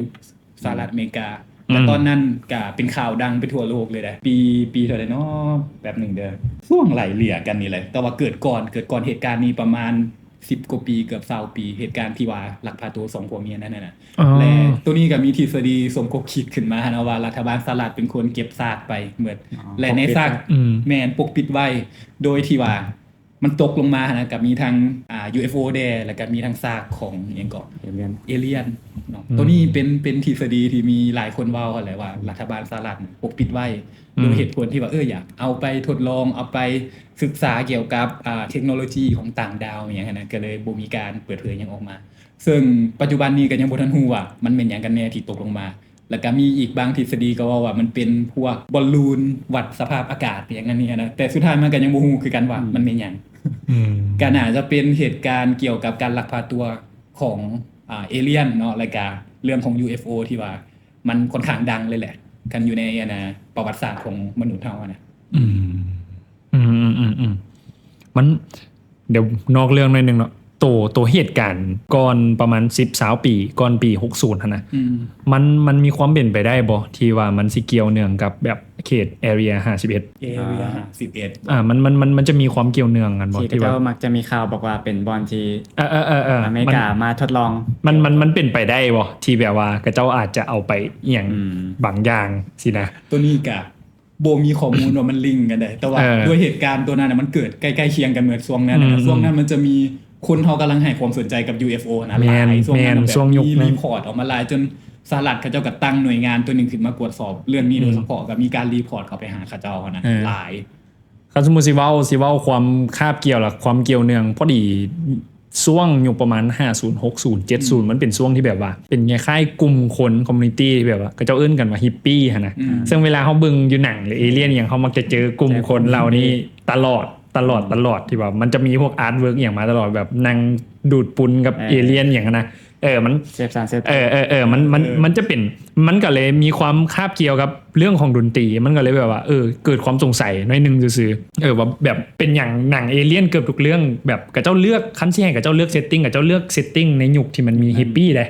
ສະຫະລັດອາເມລິກາ ແລ້ວຕອນນັ້ນກະເປັນຂ່າວດັງໄປທົ່ວໂລກເລີຍເດ້. ປີ ປີເທົ່າໃດເນາະ? ແປັບໜຶ່ງເດີ. ຊ່ວງໄລ່ເລ່ຍກັນນີ້ແຫຼະ ແຕ່ວ່າເກີດກ່ອນ ເກີດກ່ອນເຫດການນີ້ປະມານສິບກວ່າປີ ເກືອບຊາວປີ ເຫດການທີ່ວ່າລັກພາຕົວສອງຜົວເມຍນັ້ນນະ. ອໍ ແລະໂຕນີ້ກໍມີທິດສະດີສົມຄົບຄິດຂຶ້ນມາຫັ້ນນະ ວ່າລັດຖະບານສະຫະລັດເປັນຄົນເກັບຊາກໄປໝົດ ອໍ ແລະໃນຊາກ ປົກປິດໄວ້ ອືມ ແມ່ນ ປົກປິດໄວ້ ໂດຍທີ່ວ່າມັນຕົກລົງມາຫັ້ນນະ ກໍມີທັງ ອ່າ ຢູເອັຟໂອ ແດ່ ແລ້ວກໍມີທັງຊາກຂອງ ອີ່ຫຍັງເກາະ ເອລຽນ ເອລຽນເນາະ. ອືມ ໂຕນີ້ເປັນ ເປັນທິດສະດີທີ່ມີຫຼາຍຄົນເວົ້າຫັ້ນແຫຼະ ວ່າລັດຖະບານສະຫະລັດປົກປິດໄວ້ ອືມ ໂດຍເຫດຜົນທີ່ວ່າ ເອີ ຢາກເອົາໄປທົດລອງ ເອົາໄປສຶກສາກ່ຽວກັບ ອ່າ ເທັກໂນໂລຊີຂອງຕ່າງດາວ ອີ່ຫຍັງຫັ້ນນະ ກໍເລີຍບໍ່ມີການເປີດເຜີຍຫຍັງອອກມາ. ເຊິ່ງປັດຈຸບັນນີ້ກໍຍັງບໍ່ທັນຮູ້ວ່າມັນແມ່ນຫຍັງກັນແນ່ທີ່ຕົກລົງມາ. ແລ້ວກໍມີອີກບາງທິດສະດີກໍເວົ້າວ່າມັນເປັນພວກບອນລູນວັດສະພາບອາກາດ ອີ່ຫຍັງນັ້ນນີ້ນະ ແຕ່ສຸດທ້າຍມັນກໍຍັງບໍ່ຮູ້ຄືກັນວ່າ ອືມ ມັນແມ່ນຫຍັງ. ອືມ ກໍໜ້າຈະເປັນເຫດການກ່ຽວກັບການລັກພາຕົວຂອງ ອ່າ ເອລຽນເນາະ ແລ້ວກໍເລື່ອງຂອງ ຢູເອັຟໂອ ທີ່ວ່າມັນຄ່ອນຂ້າງດັງເລີຍແຫຼະ ຄັນຢູ່ໃນ ອັນນະ ປະຫວັດສາດຂອງມະນຸດເຮົາຫັ້ນນະ. ອືມ ອືມໆໆໆ ມັນ ດຽວນອກເລື່ອງໜ້ອຍໜຶ່ງເນາະ ໂຕ ໂຕເຫດການກ່ອນປະມານສິບ ຊາວປີ ກ່ອນປີຫົກສິບຫັ້ນນະ ອືມ ມັນ ມັນມີຄວາມເປັນໄປໄດ້ບໍ່ ທີ່ວ່າມັນຊິກ່ຽວເນື່ອງກັບແບບເຂດ Area ຫ້າສິບເອັດ? Area ຫ້າສິບເອັດ ອ່າ ມັນ ມັນ ມັນ ມັນຈະມີຄວາມກ່ຽວເນື່ອງກັນບໍ່ ທີ່ວ່າເຂົາເຈົ້າມັກຈະມີຂ່າວບອກວ່າເປັນບ່ອນທີ່ ເອີໆໆໆ ອາເມລິກາມາທົດລອງ ມັນ ມັນ ມັນເປັນໄປໄດ້ບໍ່ ທີ່ແບບວ່າເຂົາເຈົ້າອາດຈະເອົາໄປອີ່ຫຍັງ ອືມ ບາງຢ່າງຊີ້ນະ? ໂຕນີ້ກະ ບໍ່ມີຂໍ້ມູນວ່າມັນລິງກັນໄດ້ ແຕ່ວ່າ ເອີ ດ້ວຍເຫດການຕົວນັ້ນນະ ມັນເກີດໃກ້ໆຄຽງກັນເໝິດຊ່ວງນັ້ນນະ ອືມ ຊ່ວງນັ້ນມັນຈະມີຄົນເຮົາກຳລັງໃຫ້ຄວາມສົນໃຈກັບ ຢູເອັຟໂອ ນະ ແມ່ນ ຫຼາຍ ຊ່ວງນັ້ນນະ ແມ່ນ ແບບ ຊ່ວງຍຸກນັ້ນມີຣີພອດອອກມາຫຼາຍ ຈົນສະຫະລັດເຂົາເຈົ້າກໍຕັ້ງໜ່ວຍງານຕົວໜຶ່ງຂຶ້ນມາກວດສອບເລື່ອງນີ້ ອືມ ໂດຍສະເພາະ ກໍມີການຣີພອດເຂົ້າໄປຫາເຂົາເຈົ້າຫັ້ນນະ ເອີ ຫຼາຍ. ຄັນສົມມຸດຊິເວົ້າ ຊິເວົ້າຄວາມຄາບກ່ຽວ ແລະ ຄວາມກ່ຽວເນື່ອງ ພໍດີ ຊ່ວງຍຸກປະມານຫ້າສິບ ຫົກສິບ ເຈັດສິບ ອືມ ມັນເປັນຊ່ວງທີ່ແບບວ່າເປັນຄ້າຍໆກຸ່ມຄົນ ຄອມມູນິຕີ້ ທີ່ແບບວ່າເຂົາເຈົ້າເອີ້ນກັນວ່າຮິບປີ້ຫັ້ນນະ ອືມ ເຊິ່ງເວລາເຮົາເບິ່ງຢູ່ໜັງ ຫຼື ເອລຽນອີ່ຫຍັງ ເຮົາມັກຈະເຈີກຸ່ມຄົນເຫຼົ່ານີ້ ເຈີກຸ່ມນີ້ຕະຫຼອດ ຕະຫຼອດ ອືມ ຕະຫຼອດ ທີ່ວ່າມັນຈະມີພວກອາດເວີກອີ່ຫຍັງມາຕະຫຼອດ ແບບນັ່ງດູດຝຸ່ນກັບ ເອີ ເອລຽນອີ່ຫຍັງຫັ້ນນະ ເອີ ມັນເສບສານເສບຕິດ ເອີໆໆ ມັນ ມັນ ເອີ ມັນຈະເປັນ ມັນກໍເລີຍມີຄວາມຄາບກ່ຽວກັບເລື່ອງຂອງດົນຕີ ມັນກໍເລີຍແບບວ່າ ເອີ ເກີດຄວາມສົງໄສໜ້ອຍໜຶ່ງຊື່ໆ ເອີ ວ່າແບບເປັນຫຍັງໜັງເອລຽນເກືອບທຸກເລື່ອງ ແບບເຂົາເຈົ້າເລືອກ ຄັນຊິໃຫ້ເຂົາເຈົ້າເລືອກເຊັດຕິງ ເຂົາເຈົ້າເລືອກເຊັດຕິງໃນຍຸກທີ່ມັນມີ ອືມ ຮິບປີ້ເດ້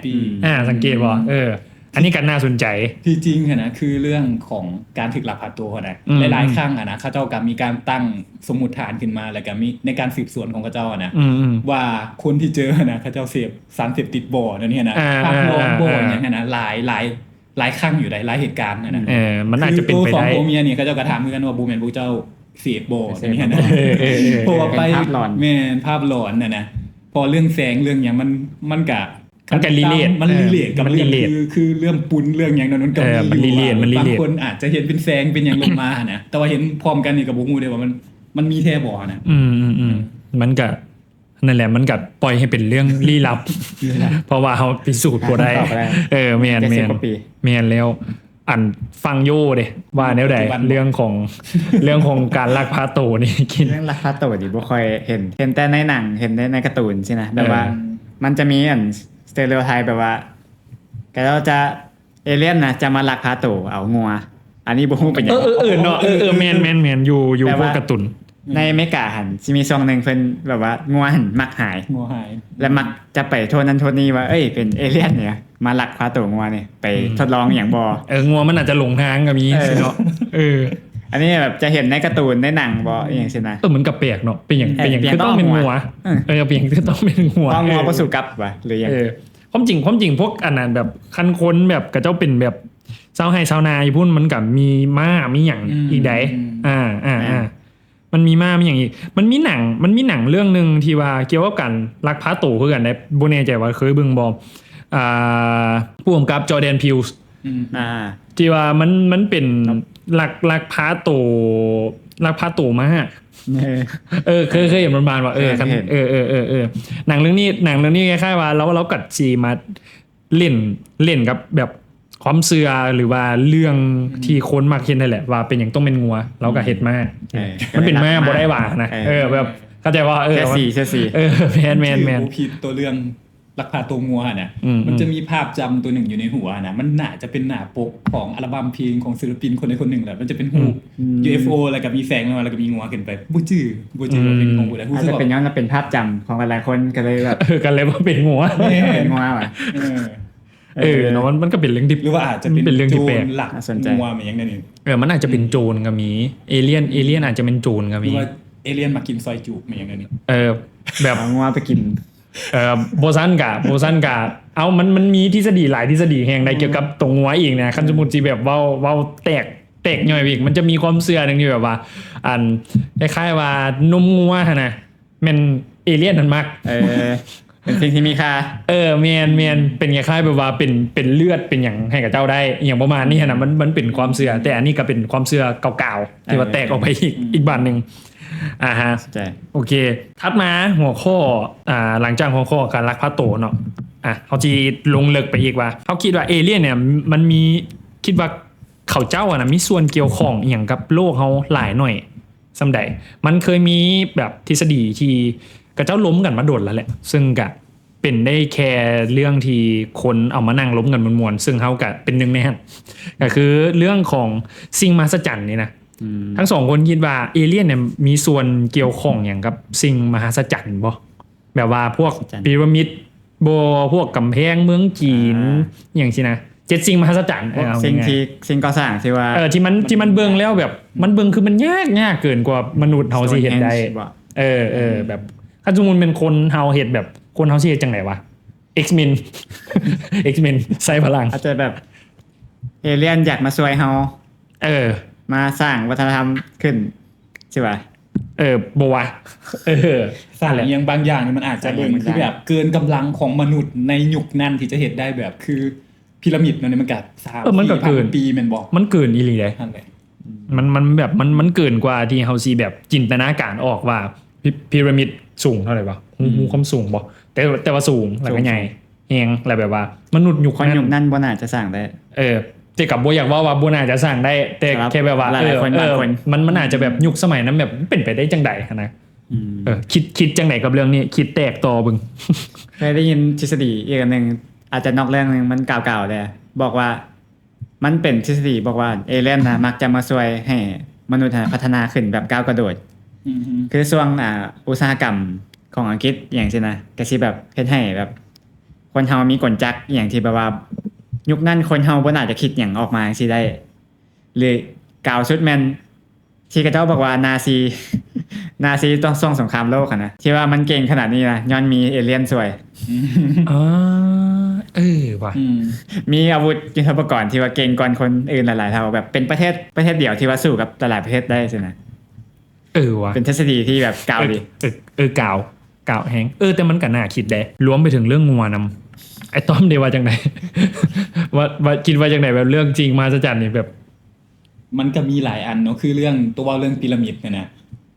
ອ່າ ສັງເກດບໍ່? ເອີ ອັນນີ້ກໍໜ້າສົນໃຈ ທີ່ຈິງຫັ້ນນະ ຄືເລື່ອງຂອງການຖືກລັກພາຕົວຫັ້ນນະ ອືມ ຫຼາຍໆຄັ້ງຫັ້ນນະ ເຂົາເຈົ້າກໍມີການຕັ້ງສົມມຸດຖານຂຶ້ນມາ ແລ້ວກໍມີໃນການສືບສວນຂອງເຂົາເຈົ້າຫັ້ນນະ ອືມໆ ວ່າຄົນທີ່ເຈີຫັ້ນນະ ເຂົາເຈົ້າເສບ ສານເສບຕິດບໍ່ ແນວນີ້ນະ ອ່າ ພາກລວມບໍ່ ອ່າ ຫຍັງຫັ້ນນະ ຫຼາຍ ຫຼາຍ ຫຼາຍຄັ້ງຢູ່ໃດ໋ ຫຼາຍເຫດການຫັ້ນນະ ເອີ ມັນອາດຈະເປັນໄປໄດ້ ຄືໂຕສອງຜົວເມຍນີ້ ເຂົາເຈົ້າກໍຖາມຄືກັນວ່າ ບໍ່ແມ່ນພວກເຈົ້າເສບບໍ່ ເສບບໍ່ ແນວນີ້ຫັ້ນນະ ເອີໆໆ ເພາະວ່າໄປ ເປັນພາບຫຼອນ ແມ່ນ ພາບຫຼອນຫັ້ນນະ ເພາະເລື່ອງແສງເລື່ອງຫຍັງ ມັນ ມັນກະ ມັນກໍ relate ມັນ relate ກັບ ມັນ relate ເລື່ອງ ຄື ຄືເລື່ອງປຸນເລື່ອງຫຍັງນັ້ນ ມັນກໍ ເອີ ມີ ມັນ relate ມັນ relate ບາງຄົນອາດຈະເຫັນເປັນແສງເປັນຫຍັງລົງມາຫັ້ນນະ ແຕ່ວ່າເຫັນພ້ອມກັນນີ້ກໍບໍ່ຮູ້ເດ້ວ່າມັນ ມັນມີແທ້ບໍ່ຫັ້ນນະ ອືມໆໆ ມັນກໍ ນັ້ນແຫຼະ ມັນກໍປ່ອຍໃຫ້ເປັນເລື່ອງລີ້ລັບ ເພາະວ່າເຮົາພິສູດບໍ່ໄດ້ ຫາຄຳຕອບບໍ່ໄດ້ ເອີ ແມ່ນໆ ເຈັດສິບກວ່າປີ ແມ່ນແລ້ວ ອັນຟັງໂຍເດ້ ວ່າແນວໃດ ເລື່ອງຂອງ ເລື່ອງຂອງການລັກພາໂຕນີ້ ເລື່ອງລັກພາໂຕນີ້ບໍ່ຄ່ອຍເຫັນ ເຫັນແຕ່ໃນໜັງ ເຫັນໃນ ໃນກາຕູນຊີ້ນະ ແບບວ່າ ເອີ ມັນຈະມີອັນ stereotype ແບບວ່າ ເຂົາເຈົ້າຈະ ເອລຽນນະ ຈະມາລັກພາໂຕເອົາງົວ ອັນນີ້ບໍ່ຮູ້ເປັນຫຍັງ ເອີໆໆ ເນາະ ເອີໆ ແມ່ນໆໆ ຢູ່ ຢູ່ພວກກາຕູນ ໃນອາເມລິກາຫັ້ນ ຊິມີຊ່ວງໜຶ່ງເພິ່ນແບບວ່າງົວຫັ້ນມັກຫາຍ ງົວຫາຍ ແລະ ມັກຈະໄປໂທດນັ້ນໂທດນີ້ວ່າ ເອີຍ ເປັນເອລຽນນີ້ ມາລັກພາໂຕງົວນີ້ ໄປ ອືມ ທົດລອງອີ່ຫຍັງບໍ່ ເອີ ງົວມັນອາດຈະຫຼົງທາງກໍມີ ເອີ ຊີ້ເນາະ ເອີ ອັນນີ້ແບບຈະເຫັນໃນກາຕູນ ໃນໜັງບໍ່ ອີ່ຫຍັງຊີ້ນະ ເອີ ມັນກໍແປກເນາະ ເປັນຫຍັງ ເອີ ເປັນຫຍັງຄືຕ້ອງເປັນງົວ ເອີ ເປັນຫຍັງຄືຕ້ອງເປັນງົວ ເພາະງົວບໍ່ສູ້ກັບຫວາ ຫຼືຫຍັງ ເອີ ຄວາມຈິງ ຄວາມຈິງພວກອັນນັ້ນແບບ ຄັນຄົນແບບ ເຂົາເຈົ້າເປັນແບບຊາວໄຮ່ຊາວນາຢູ່ພຸ້ນ ມັນກໍມີມ້າມີຫຍັງ ອືມ ອີກໃດ໋ ອືມ ອ່າ ອ່າ ແມ່ນ ອ່າ ມັນມີມ້າມີຫຍັງອີກ ມັນມີໜັງ ມັນມີໜັງເລື່ອງໜຶ່ງທີ່ວ່າກ່ຽວກັບການລັກພາໂຕຄືກັນໄດ໋ ບໍ່ແນ່ໃຈວ່າເຄີຍເບິ່ງບໍ່ ອ່າ ຜູ້ກຳກັບ Jordan Peele ອືມ ອ່າ ທີ່ວ່າມັນ ມັນເປັນ ລັກ ລັກພາໂຕ ລັກພາໂຕມ້າ ເອີ ເອີ ເຄີຍ ເຄີຍເຫັນຜ່ານໆວ່າ ເອີ ເຄີຍເຫັນ ເອີ ເອີ ເອີ ເອີ ໜັງເລື່ອງນີ້ ໜັງເລື່ອງນີ້ຄ້າຍໆວ່າ ລາວ ລາວກໍຊິມາ ເລ່ນ ເລ່ນກັບແບບຄວາມເຊື່ອ ຫຼືວ່າເລື່ອງ ອືມ ທີ່ຄົນມັກເຮັດນັ້ນແຫຼະ ວ່າເປັນຫຍັງຕ້ອງເປັນງົວ ລາວກໍເຮັດມ້າ ເອີ ມັນເປັນມ້າບໍ່ໄດ້ຫວານະ ເອີ ເອີ ແບບເຂົ້າໃຈບໍ່ ເອີ ເຊື່ອສີ ເຊື່ອສີ ເອີ ແມ່ນໆໆ ຄືບໍ່ຜິດ ຕົວເລື່ອງລັກພາໂຕງົວຫັ້ນນະ ອືມ ມັນຈະມີພາບຈຳຕົວໜຶ່ງຢູ່ໃນຫົວນະ ມັນໜ້າຈະເປັນໜ້າປົກຂອງອັລະບັມເພງຂອງສິລະປິນຄົນໃດຄົນໜຶ່ງແຫຼະ ມັນຈະເປັນຮູບ ອືມ ຢູເອັຟໂອ ແລ້ວກໍມີແສງລົງມາ ແລ້ວກໍມີງົວຂຶ້ນໄປ ບໍ່ຈື່ ບໍ່ຈື່ວ່າເປັນຂອງຜູ້ໃດ ອືມ ຮູ້ສຶກວ່າ ອາດຈະເປັນຍ້ອນວ່າເປັນພາບຈຳຂອງຫຼາຍໆຄົນ ກໍເລີຍແບບ ເອີ ກໍເລີຍວ່າເປັນງົວ ເປັນງົວຫວາ ເອີ ເອີ ເອີ ເນາະ ມັນ ມັນກໍເປັນເລື່ອງທີ່ ຫຼືວ່າອາດຈະເປັນ ເປັນເລື່ອງທີ່ແປກ ໂຈນລັກ ໜ້າສົນໃຈ ງົວ ແມ່ນຫຍັງແນວນີ້ ເອີ ມັນອາດຈະເປັນ ອືມ ໂຈນກໍມີ ເອລຽນ ເອລຽນອາດຈະເປັນໂຈນກໍມີ ຫຼືວ່າເອລຽນມັກກິນຊອຍຈຸ ແມ່ນຫຍັງແນວນີ້ ເອີ ແບບ ເອົາງົວໄປກິນ ເອີ ບໍ່ຊັ້ນກະ ບໍ່ຊັ້ນກະ ເອົາ ມັນ ມັນມີທິດສະດີຫຼາຍທິດສະດີແຮງໃດ ອືມ ກ່ຽວກັບຕົວງົວເອງນະ ຄັນສົມມຸດຊິແບບເວົ້າ ເວົ້າແຕກ ແຕກຍ່ອຍໄປອີກ ມັນຈະມີຄວາມເຊື່ອໜຶ່ງທີ່ແບບວ່າ ອັນ ຄ້າຍໆວ່ານົມງົວຫັ້ນນະ ແມ່ນເອລຽນຫັ້ນມັກ ເອີ ເປັນສິ່ງທີ່ມີຄ່າ ເອີ ແມ່ນໆ ເປັນຄ້າຍໆແບບວ່າເປັນ ເປັນເລືອດເປັນຫຍັງໃຫ້ເຂົາເຈົ້າໄດ້ ອີ່ຫຍັງປະມານນີ້ຫັ້ນນະ ມັນ ມັນເປັນຄວາມເຊື່ອ ແຕ່ອັນນີ້ກໍເປັນຄວາມເຊື່ອເກົ່າໆ ທີ່ວ່າແຕກອອກໄປອີກ ເອີ ອີກບາດໜຶ່ງ ອາຮະ ເຂົ້າໃຈ ໂອເຄ ຖັດມາຫົວຂໍ້ ອ່າ ຫຼັງຈາກຫົວຂໍ້ການລັກພາໂຕເນາະ ອ່ະ ເຮົາຊິລົງເລິກໄປອີກວ່າ ເຮົາຄິດວ່າເອລຽນເນ່ຍ ມັນມີ ຄິດວ່າເຂົາເຈົ້າຫັ້ນນະ ມີສ່ວນກ່ຽວຂ້ອງອີ່ຫຍັງກັບໂລກເຮົາຫຼາຍໜ້ອຍສ່ຳໃດ? ມັນເຄີຍມີແບບທິດສະດີທີ່ເຂົາເຈົ້າລົມກັນມາດົນແລ້ວແຫຼະ ເຊິ່ງກະເປັນໄດ້ແຄ່ເລື່ອງທີ່ຄົນເອົາມານັ່ງລົມກັນມ່ວນໆ ເຊິ່ງເຮົາກະເປັນໜຶ່ງໃນຫັ້ນ ກະຄືເລື່ອງຂອງສິ່ງມະຫັດສະຈັນນີ້ນະ ອືມ ທັງສອງຄົນຄິດວ່າເອລຽນເນ່ຍມີສ່ວນກ່ຽວຂ້ອງຫຍັງກັບສິ່ງມະຫັດສະຈັນບໍ່? ແບບວ່າພວກ ມະຫັດສະຈັນ ປີຣາມິດບໍ່ ພວກກຳແພງເມືອງຈີນ ອ່າ ຫຍັງຊີ້ນະ ເຈັດສິ່ງມະຫັດສະຈັນ ພວກ ເອີ ເອົາ ສິ່ງ ງ່າຍໆ ທີ່ ສິ່ງກໍ່ສ້າງທີ່ວ່າ ເອີ ທີ່ມັນ ທີ່ມັນເບິ່ງແລ້ວແບບ ມັນເບິ່ງຄືມັນຍາກ ຍາກເກີນກວ່າມະນຸດເຮົາຊິເຮັດໄດ້ Stonehenge ບໍ່ ເອີ ເອີ ອືມ ແບບ ຄັນສົມມຸດແມ່ນຄົນເຮົາເຮັດ ແບບຄົນເຮົາຊິເຮັດຈັ່ງໃດວະ? X-Men X-Men ໃຊ້ພະລັງ ອາດຈະແບບ ເອລຽນຢາກມາຊ່ວຍເຮົາ ເອີ ມາສ້າງວັດທະນະທຳຂຶ້ນ ຊິວ່າ ເອີ ບໍ່ວ່າ ເອີ ສ້າງອີ່ຫຍັງບາງຢ່າງນີ້ ມັນອາດຈະເບິ່ງຄືແບບເກີນກຳລັງຂອງມະນຸດໃນຍຸກນັ້ນທີ່ຈະເຮັດໄດ້ ແບບຄືປີຣາມິດເນາະ ນີ້ມັນກະສາມ ເອີ ມັນກະເກີນ ສີ່ພັນປີແມ່ນບໍ່? ມັນເກີນອີ່ຫຼີເດ້ ນັ້ນແຫຼະ ອືມ ມັນ ມັນແບບ ມັນ ມັນເກີນກວ່າທີ່ເຮົາຊິແບບຈິນຕະນາການອອກວ່າ ປີຣາມິດສູງເທົ່າໃດວະ? ຮູ້ ຮູ້ຄວາມສູງບໍ່? ແຕ່ ແຕ່ວ່າສູງ ແລ້ວກໍໃຫຍ່ແຮງ ແລ້ວແບບວ່າມະນຸດຍຸກນັ້ນ ຄົນຍຸກນັ້ນບໍ່ໜ້າຈະສ້າງໄດ້ ເອີ ແຕ່ກໍບໍ່ຢາກເວົ້າວ່າບໍ່ໜ້າຈະສ້າງໄດ້ ແຕ່ແຄ່ແບບວ່າ ເອີ ມັນ ມັນອາດຈະແບບຍຸກສະໄໝນັ້ນແບບເປັນໄປໄດ້ຈັ່ງໃດຫັ້ນນະ ເອີ ຄິດ ຄິດຈັ່ງໃດກັບເລື່ອງນີ້? ຄິດແຕກຕໍ່ເບິ່ງ ເຄີຍໄດ້ຍິນທິດສະດີອີກອັນໜຶ່ງ ອາດຈະນອກເລື່ອງໜຶ່ງ ມັນກ່າວໆແດ່ ບອກວ່າ ມັນເປັນທິດສະດີບອກວ່າເອລຽນນະມັກຈະມາຊ່ວຍໃຫ້ມະນຸດຫັ້ນພັດທະນາຂຶ້ນແບບກ້າວກະໂດດ ອືມ ຄືຊ່ວງ ອ່າ ອຸດສາຫະກຳຂອງອັງກິດອີ່ຫຍັງຊີ້ນະ ກະຊິແບບເຮັດໃຫ້ແບບຄົນເຮົາມີກົນຈັກອີ່ຫຍັງທີ່ແບບວ່າ ຍຸກນັ້ນຄົນເຮົາບໍ່ໜ້າຈະຄິດຫຍັງອອກມາຈັ່ງຊີ້ໄດ້ ຫຼື ກາວສຸດແມ່ນ ທີ່ເຂົາເຈົ້າບອກວ່ານາຊີ ນາຊີຕອນຊ່ວງສົງຄາມໂລກຫັ້ນນະ ທີ່ວ່າມັນເກັ່ງຂະໜາດນີ້ນະ ຍ້ອນມີເອລຽນຊ່ວຍ ອືມ ເອີ ວ່າ ອືມ ມີອາວຸດຍຸດທະປະກອນທີ່ວ່າເກັ່ງກ່ອນຄົນອື່ນຫຼາຍໆເທົ່າ ແບບເປັນປະເທດ ປະເທດດຽວທີ່ວ່າສູ້ກັບຫຼາຍໆປະເທດໄດ້ຊີ້ນະ ເອີ ວ່າ ເປັນທິດສະດີທີ່ແບບກາວດີ ເອີ ເອີ ເອີ ກາວ ກາວແຮງ ເອີ ແຕ່ມັນກໍໜ້າຄິດເດ້ ລວມໄປເຖິງເລື່ອງງົວນຳ ອ້າຍຕ້ອມເດວ່າຈັ່ງໃດ? ວ່າ ວ່າ ຄິດວ່າຈັ່ງໃດ ແບບເລື່ອງສິ່ງມະຫັດສະຈັນນີ້ ແບບ ມັນກໍມີຫຼາຍອັນເນາະ ຄືເລື່ອງ ຕົວເວົ້າເລື່ອງປີຣາມິດຫັ້ນນະ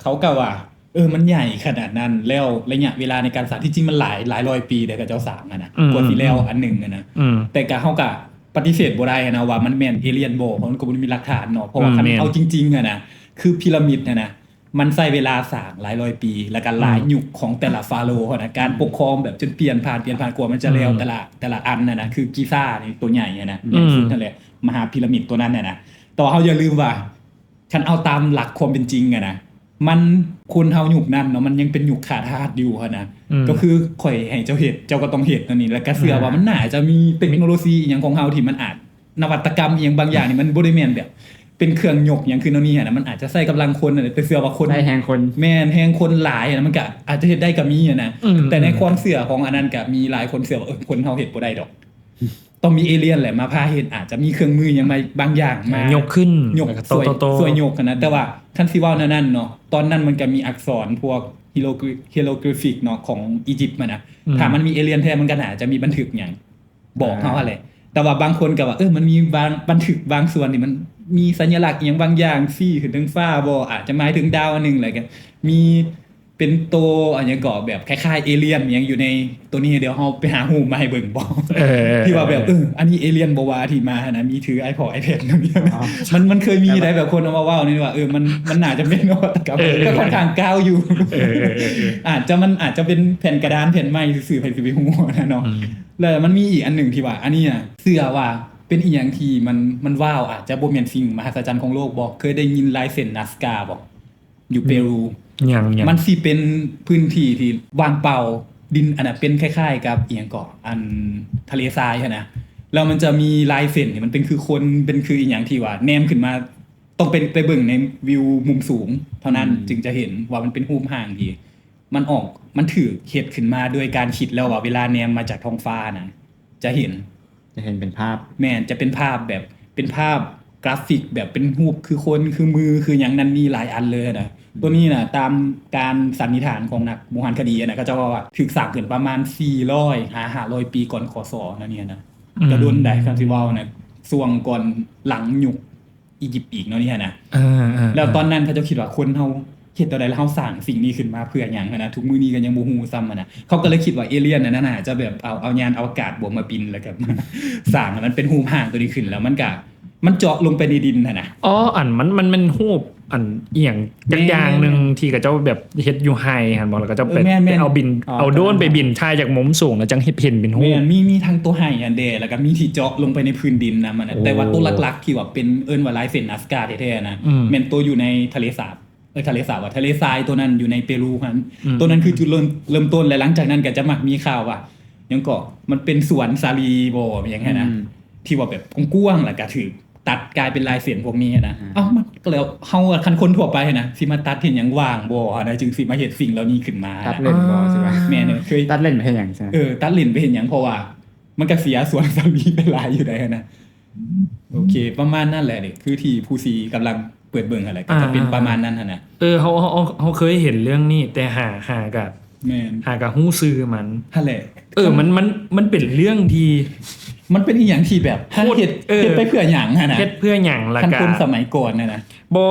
ເຂົາກໍວ່າ ເອີ ມັນໃຫຍ່ຂະໜາດນັ້ນ ແລ້ວໄລຍະເວລາໃນການສ້າງ ທີ່ຈິງມັນຫຼາຍ ຫຼາຍຮ້ອຍປີເດ້ ເຂົາເຈົ້າສ້າງຫັ້ນນະ ອືມ ກວ່າຊິແລ້ວອັນໜຶ່ງຫັ້ນນະ ອືມ ແຕ່ກໍ ເຮົາກໍປະຕິເສດບໍ່ໄດ້ຫັ້ນນະວ່າມັນແມ່ນເອລຽນບໍ່ ເພາະມັນກໍບໍ່ໄດ້ມີຫຼັກຖານເນາະ ເພາະວ່າ ອືມ ຄັນ ແມ່ນ ເອົາຈິງໆຫັ້ນນະ ຄືປີຣາມິດຫັ້ນນະ ມັນໃຊ້ເວລາສ້າງຫຼາຍຮ້ອຍປີ ແລ້ວກໍຫຼາຍ ອືມ ຍຸກຂອງແຕ່ລະຟາໂຣຫັ້ນນະ ການ ອືມ ປົກຄອງແບບຈົນປ່ຽນຜ່ານ ປ່ຽນຜ່ານ ກວ່າມັນຈະແລ້ວ ອືມ ແຕ່ລະ ແຕ່ລະອັນຫັ້ນນະ ຄືກີຊານີ້ຕົວໃຫຍ່ຫັ້ນນະ ອືມ ໃຫຍ່ສຸດຫັ້ນແຫຼະ ມະຫາປີຣາມິດຕົວນັ້ນຫັ້ນນະ ແຕ່ວ່າເຮົາຢ່າລືມວ່າ ຄັນເອົາຕາມຫຼັກຄວາມເປັນຈິງຫັ້ນນະ ມັນ ຄົນເຮົາຍຸກນັ້ນເນາະ ມັນຍັງເປັນຍຸກຂ້າທາດຢູ່ຫັ້ນນະ ອືມ ກໍຄືຂ້ອຍໃຫ້ເຈົ້າເຮັດ ເຈົ້າກໍຕ້ອງເຮັດແນວນີ້ ແລ້ວກໍເຊື່ອວ່າ ອ່າ ມັນໜ້າຈະມີເຕັກໂນໂລຊີອີ່ຫຍັງຂອງເຮົາທີ່ມັນອາດ ນະວັດຕະກຳອີ່ຫຍັງບາງຢ່າງນີ້ ມັນບໍ່ໄດ້ແມ່ນແບບເປັນເຄື່ອງຍົກຫຍັງຄືແນວນີ້ຫັ້ນນະ ມັນອາດຈະໃຊ້ກຳລັງຄົນຫັ້ນແຫຼະ ແຕ່ເຊື່ອວ່າຄົນ ໃຊ້ແຮງຄົນ ແມ່ນ ແຮງຄົນຫຼາຍຫັ້ນນະ ມັນກໍອາດຈະເຮັດໄດ້ກໍມີຫັ້ນນະ ອືມ ແຕ່ໃນຄວາມເຊື່ອຂອງອັນນັ້ນກໍມີຫຼາຍຄົນເຊື່ອວ່າ ເອີ ຄົນເຮົາເຮັດບໍ່ໄດ້ດອກ ຕ້ອງມີເອລຽນແຫຼະມາພາເຮັດ ອາດຈະມີເຄື່ອງມືຫຍັງມາບາງຢ່າງມາຍົກຂຶ້ນ ຍົກ ແລ້ວກໍໂຕໆ ຊ່ວຍ ຊ່ວຍຍົກຫັ້ນນະ ອືມ ແຕ່ວ່າຄັນຊິເວົ້າແນວນັ້ນເນາະ ຕອນນັ້ນມັນກໍມີອັກສອນພວກຮີໂຣກຣິ ຮີໂຣກຣິຟິກເນາະ ຂອງອີຢິບຫັ້ນນະ ອືມ ຖ້າມັນມີເອລຽນແທ້ ມັນກໍໜ້າຈະມີບັນທຶກຫຍັງ ບອກເຮົາຫັ້ນແຫຼະ ອ່າ ແຕ່ວ່າບາງຄົນກໍວ່າ ເອີ ມັນມີບາງ ບັນທຶກບາງສ່ວນທີ່ມັນມີສັນຍະລັກອີ່ຫຍັງບາງຢ່າງຊີ້ຂຶ້ນເທິງຟ້າບໍ່ ອາດຈະໝາຍເຖິງດາວອັນໜຶ່ງ ແລ້ວກໍມີເປັນໂຕອັນຫຍັງກໍແບບຄ້າຍໆເອລຽນອີ່ຫຍັງຢູ່ໃນໂຕນີ້ ດຽວເຮົາໄປຫາຮູບມາໃຫ້ເບິ່ງບໍ່ ເອີ ທີ່ວ່າແບບ ເອີ ເອີ ອັນນີ້ເອລຽນບໍ່ວ່າທີ່ມາຫັ້ນນະ ມີຖືໄອພອດ ໄອແພດ ນັ້ນ ອໍ ມັນ ມັນເຄີຍມີໄດ໋ ແບບຄົນເອົາມາເວົ້ານີ້ວ່າ ເອີ ມັນ ມັນໜ້າຈະເປັນນະວັດຕະກຳ ເອີ ເອີ ທີ່ຂ້ອນຂ້າງກ້າວຢູ່ ເອີ ເອີ ເອີ ເອີ ອາດຈະ ມັນອາດຈະເປັນແຜ່ນກະດານແຜ່ນໄມ້ຊື່ໆ ໃຜຊິໄປຮູ້ນະເນາະ ອືມ ແລ້ວມັນມີອີກອັນໜຶ່ງທີ່ວ່າ ອັນນີ້ນະ ເຊື່ອວ່າເປັນອີ່ຫຍັງທີ່ມັນ ມັນວ້າວ ອາດຈະບໍ່ແມ່ນສິ່ງມະຫັດສະຈັນຂອງໂລກບໍ່? ເຄີຍໄດ້ຍິນລາຍເສັ້ນນາສກາບໍ່? ຢູ່ເປຣູ ຫຍັງ ຫຍັງ? ມັນຊິເປັນພື້ນທີ່ທີ່ວ່າງເປົ່າ ດິນອັນນະ ເປັນຄ້າຍໆກັບອີ່ຫຍັງເກາະ ອັນທະເລຊາຍຫັ້ນນະ ແລ້ວມັນຈະມີລາຍເສັ້ນທີ່ມັນເປັນຄືຄົນ ເປັນຄືອີ່ຫຍັງທີ່ວ່າແນມຂຶ້ນມາ ຕ້ອງເປັນໄປເບິ່ງໃນວິວມຸມສູງເທົ່ານັ້ນ ອືມ ຈຶ່ງຈະເຫັນວ່າມັນເປັນຮູບຮ່າງທີ່ ມັນອອກ ມັນຖືກເຮັດຂຶ້ນມາໂດຍການຄິດແລ້ວວ່າ ເວລາແນມມາຈາກທ້ອງຟ້ານະ ຈະເຫັນ ຈະເຫັນເປັນພາບ ແມ່ນ ຈະເປັນພາບແບບ ເປັນພາບກຣາຟິກ ແບບເປັນຮູບຄືຄົນ ຄືມື ຄືຫຍັງນັ້ນ ມີຫຼາຍອັນເລີຍນະ. ອືມ ຕົວນີ້ນະ ຕາມການສັນນິຖານຂອງນັກໂບຮານຄະດີນະ ເຂົາເຈົ້າເວົ້າວ່າຖືກສ້າງຂຶ້ນປະມານສີ່ຮ້ອຍຫາຫ້າຮ້ອຍປີກ່ອນ ຄ.ສ. ນັ້ນນີ້ນະ ອືມ ກະດົນໄດ໋ ຄັນຊິເວົ້ານະ ຊ່ວງກ່ອນຫຼັງຍຸກ ອີຢິບອີກເນາະນີ້ຫັ້ນນະ. ເອີໆໆ ແລ້ວຕອນນັ້ນເຂົາເຈົ້າຄິດວ່າຄົນເຮົາເຮັດແນວໃດ ແລ້ວເຮົາສ້າງສິ່ງນີ້ຂຶ້ນມາເພື່ອຫຍັງຫັ້ນນະ? ທຸກມື້ນີ້ກໍຍັງບໍ່ຮູ້ຊ້ຳຫັ້ນນະ. ເຂົາກໍເລີຍຄິດວ່າເອລຽນນັ້ນນະ ໜ້າຈະແບບເອົາ ເອົາຍານອະວະກາດບວມມາບິນ ແລ້ວກໍ ສ້າງໃຫ້ມັນເປັນຮູບຮ່າງຕົວນີ້ຂຶ້ນ ແລ້ວມັນກໍ ມັນເຈາະລົງໄປໃນດິນຫັ້ນນະ. ອໍ ອັນ ມັນ ມັນ ມັນຮູບອັນອີ່ຫຍັງຈັກຢ່າງໜຶ່ງ ແມ່ນໆໆ ທີ່ເຂົາເຈົ້າແບບເຮັດຢູ່ໄຮ່ຫັ້ນບໍ່? ແລ້ວເຂົາເຈົ້າໄປ ເອີ ແມ່ນໆ ໄປເອົາບິນ ອໍ ເອົາໂດຣນໄປບິນຖ່າຍຈາກມຸມສູງ ແລ້ວຈັ່ງເຫັນເປັນຮູບ. ແມ່ນ ມີ ມີທັງຕົວໄຮ່ຫັ້ນເດ້ ແລ້ວກໍມີທີ່ເຈາະລົງໄປໃນພື້ນດິນນຳຫັ້ນນະ. ໂອ້ ແຕ່ວ່າຕົວຫຼັກໆທີ່ວ່າເປັນ ເອີ້ນວ່າລາຍເສັ້ນນາສກາແທ້ໆນະ ອືມ ແມ່ນຕົວຢູ່ໃນທະເລສາບ ເອີ ທະເລສາບວ່າ ທະເລຊາຍຕົວນັ້ນຢູ່ໃນເປຣູຫັ້ນ. ອືມ ຕົວນັ້ນຄືຈຸດເລີ່ມ ເລີ່ມຕົ້ນ ແລະ ຫຼັງຈາກນັ້ນກໍຈະມັກມີຂ່າວວ່າ ຫຍັງເກາະ ມັນເປັນສວນສາລີບໍ່ ຫຍັງຫັ້ນນະ ອືມ ທີ່ວ່າແບບກວ້າງໆ ແລ້ວກໍຖືກຕັດກາຍເປັນລາຍເສັ້ນພວກນີ້ຫັ້ນນະ. ອ່າ ເອົ້າ ມັນກໍແລ້ວ ເຮົາ ຄັນຄົນທົ່ວໄປຫັ້ນນະ ຊິມາຕັດເຮັດຫຍັງ ວ່າງບໍ່ຫັ້ນນະ ຈຶ່ງຊິມາເຮັດສິ່ງເຫຼົ່ານີ້ຂຶ້ນມາ ຕັດເຫຼັ້ນບໍ່ ອ່າ ຊິວ່າ ແມ່ນ ເຄີຍ ຕັດເຫຼັ້ນໄປເຮັດຫຍັງ? ເອີ ຕັດເຫຼັ້ນໄປເຮັດຫຍັງ? ເພາະວ່າ ມັນກະເສຍສວນສາລີໄປຫຼາຍຢູ່ໃດຫັ້ນນະ. ໂອເຄ ປະມານນັ້ນແຫຼະເດ ຄືທີ່ຜູ້ຊີກຳລັງເປີດເບິ່ງຫັ້ນແຫຼະ ກໍຈະເປັນ ອ່າ ປະມານນັ້ນຫັ້ນນະ. ເອີ ເຮົາ ເຮົາ ເຮົາເຄີຍເຫັນເລື່ອງນີ້ ແຕ່ຫາ ຫາກະ ແມ່ນ ຫາກະຮູ້ຊື່ມັນຫັ້ນແຫຼະ. ເອີ ມັນ ມັນ ມັນເປັນເລື່ອງທີ່ ມັນເປັນອີ່ຫຍັງທີ່ແບບ ໂຄດ ເຮັດ ເອີ ເຮັດໄປເພື່ອຫຍັງຫັ້ນນະ? ເຮັດເພື່ອຫຍັງ? ລະກະ ຄັນຄົນສະໄໝກ່ອນຫັ້ນນະ ບໍ່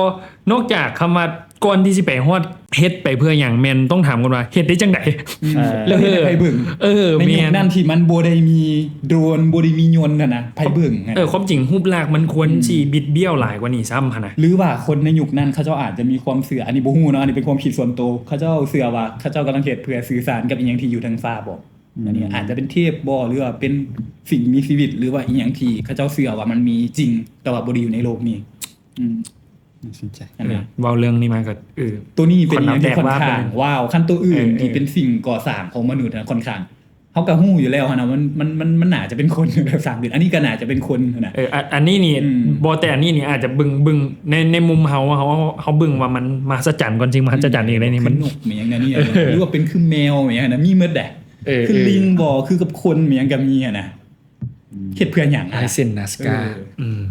ນອກຈາກຄຳວ່າ ກ່ອນທີ່ຊິໄປຮອດເຮັດໄປເພື່ອຫຍັງ ແມ່ນຕ້ອງຖາມກ່ອນວ່າເຮັດໄດ້ຈັ່ງໃດ ອືມ ເອີ ແລ້ວເຮັດໃຫ້ໃຜເບິ່ງ? ເອີ ໃນຍຸກນັ້ນທີ່ມັນບໍ່ໄດ້ມີໂດຣນ ບໍ່ໄດ້ມີຍົນຫັ້ນນະ ໃຜເບິ່ງຫັ້ນນະ? ເອີ ຄວາມຈິງຮູບລັກມັນຄວນ ອືມ ຊິບິດບ້ຽວຫຼາຍກວ່ານີ້ຊ້ຳຫັ້ນນະ ຫຼືວ່າຄົນໃນຍຸກນັ້ນເຂົາເຈົ້າອາດຈະມີຄວາມເຊື່ອ ອັນນີ້ບໍ່ຮູ້ເນາະ ອັນນີ້ເປັນຄວາມຄິດສ່ວນໂຕ ເຂົາເຈົ້າເຊື່ອວ່າເຂົາເຈົ້າກຳລັງເຮັດເພື່ອສື່ສານກັບອີ່ຫຍັງທີ່ຢູ່ເທິງຟ້າບໍ? ອືມ ອັນນີ້ອາດຈະເປັນເທບບໍ ຫຼືວ່າເປັນສິ່ງມີຊີວິດ ຫຼືວ່າອີ່ຫຍັງທີ່ເຂົາເຈົ້າເຊື່ອວ່າມັນມີຈິງ ແຕ່ວ່າບໍ່ໄດ້ຢູ່ໃນໂລກນີ້. ອືມ ໜ້າສົນໃຈ ເອີ ເວົ້າເລື່ອງນີ້ມາກໍ ເອີ ຕົວນີ້ເປັນອີ່ຫຍັງທີ່ຂ້ອນຂ້າງ ເອີ ວ້າວ ຄັນຕົວອື່ນ ເອີ ທີ່ເປັນສິ່ງກໍ່ສ້າງຂອງມະນຸດນະ ຂ້ອນຂ້າງ ເຮົາກໍຮູ້ຢູ່ແລ້ວຫັ້ນນະ ມັນ ມັນ ມັນ ມັນໜ້າຈະເປັນຄົນສ້າງຂຶ້ນ ອັນນີ້ກໍໜ້າຈະເປັນຄົນຫັ້ນນະ. ເອີ ອະ ອັນນີ້ນີ້ ອືມ ບໍ່ ແຕ່ອັນນີ້ນີ້ອາດຈະເບິ່ງ ເບິ່ງໃນ ໃນມຸມເຮົາ ເຮົາ ເຮົາເບິ່ງວ່າມັນມະຫັດສະຈັນກ່ອນ ສິ່ງມະຫັດສະຈັນອີກໃນນີ້ ມັນ ຄືນົກແມ່ນຫຍັງແນວນີ້ ເອີ ຫຼືວ່າເປັນຄືແມວແມ່ນຫຍັງຫັ້ນນະ ມີໝົດເດ້ ເອີ ຄື ເອີ ລິງບໍ ຄືກັບຄົນແມ່ນຫຍັງກໍມີຫັ້ນນະ. ອືມ ເຮັດເພື່ອຫຍັງ? ລາຍເຊັນນາສກາ ເອີ ອືມ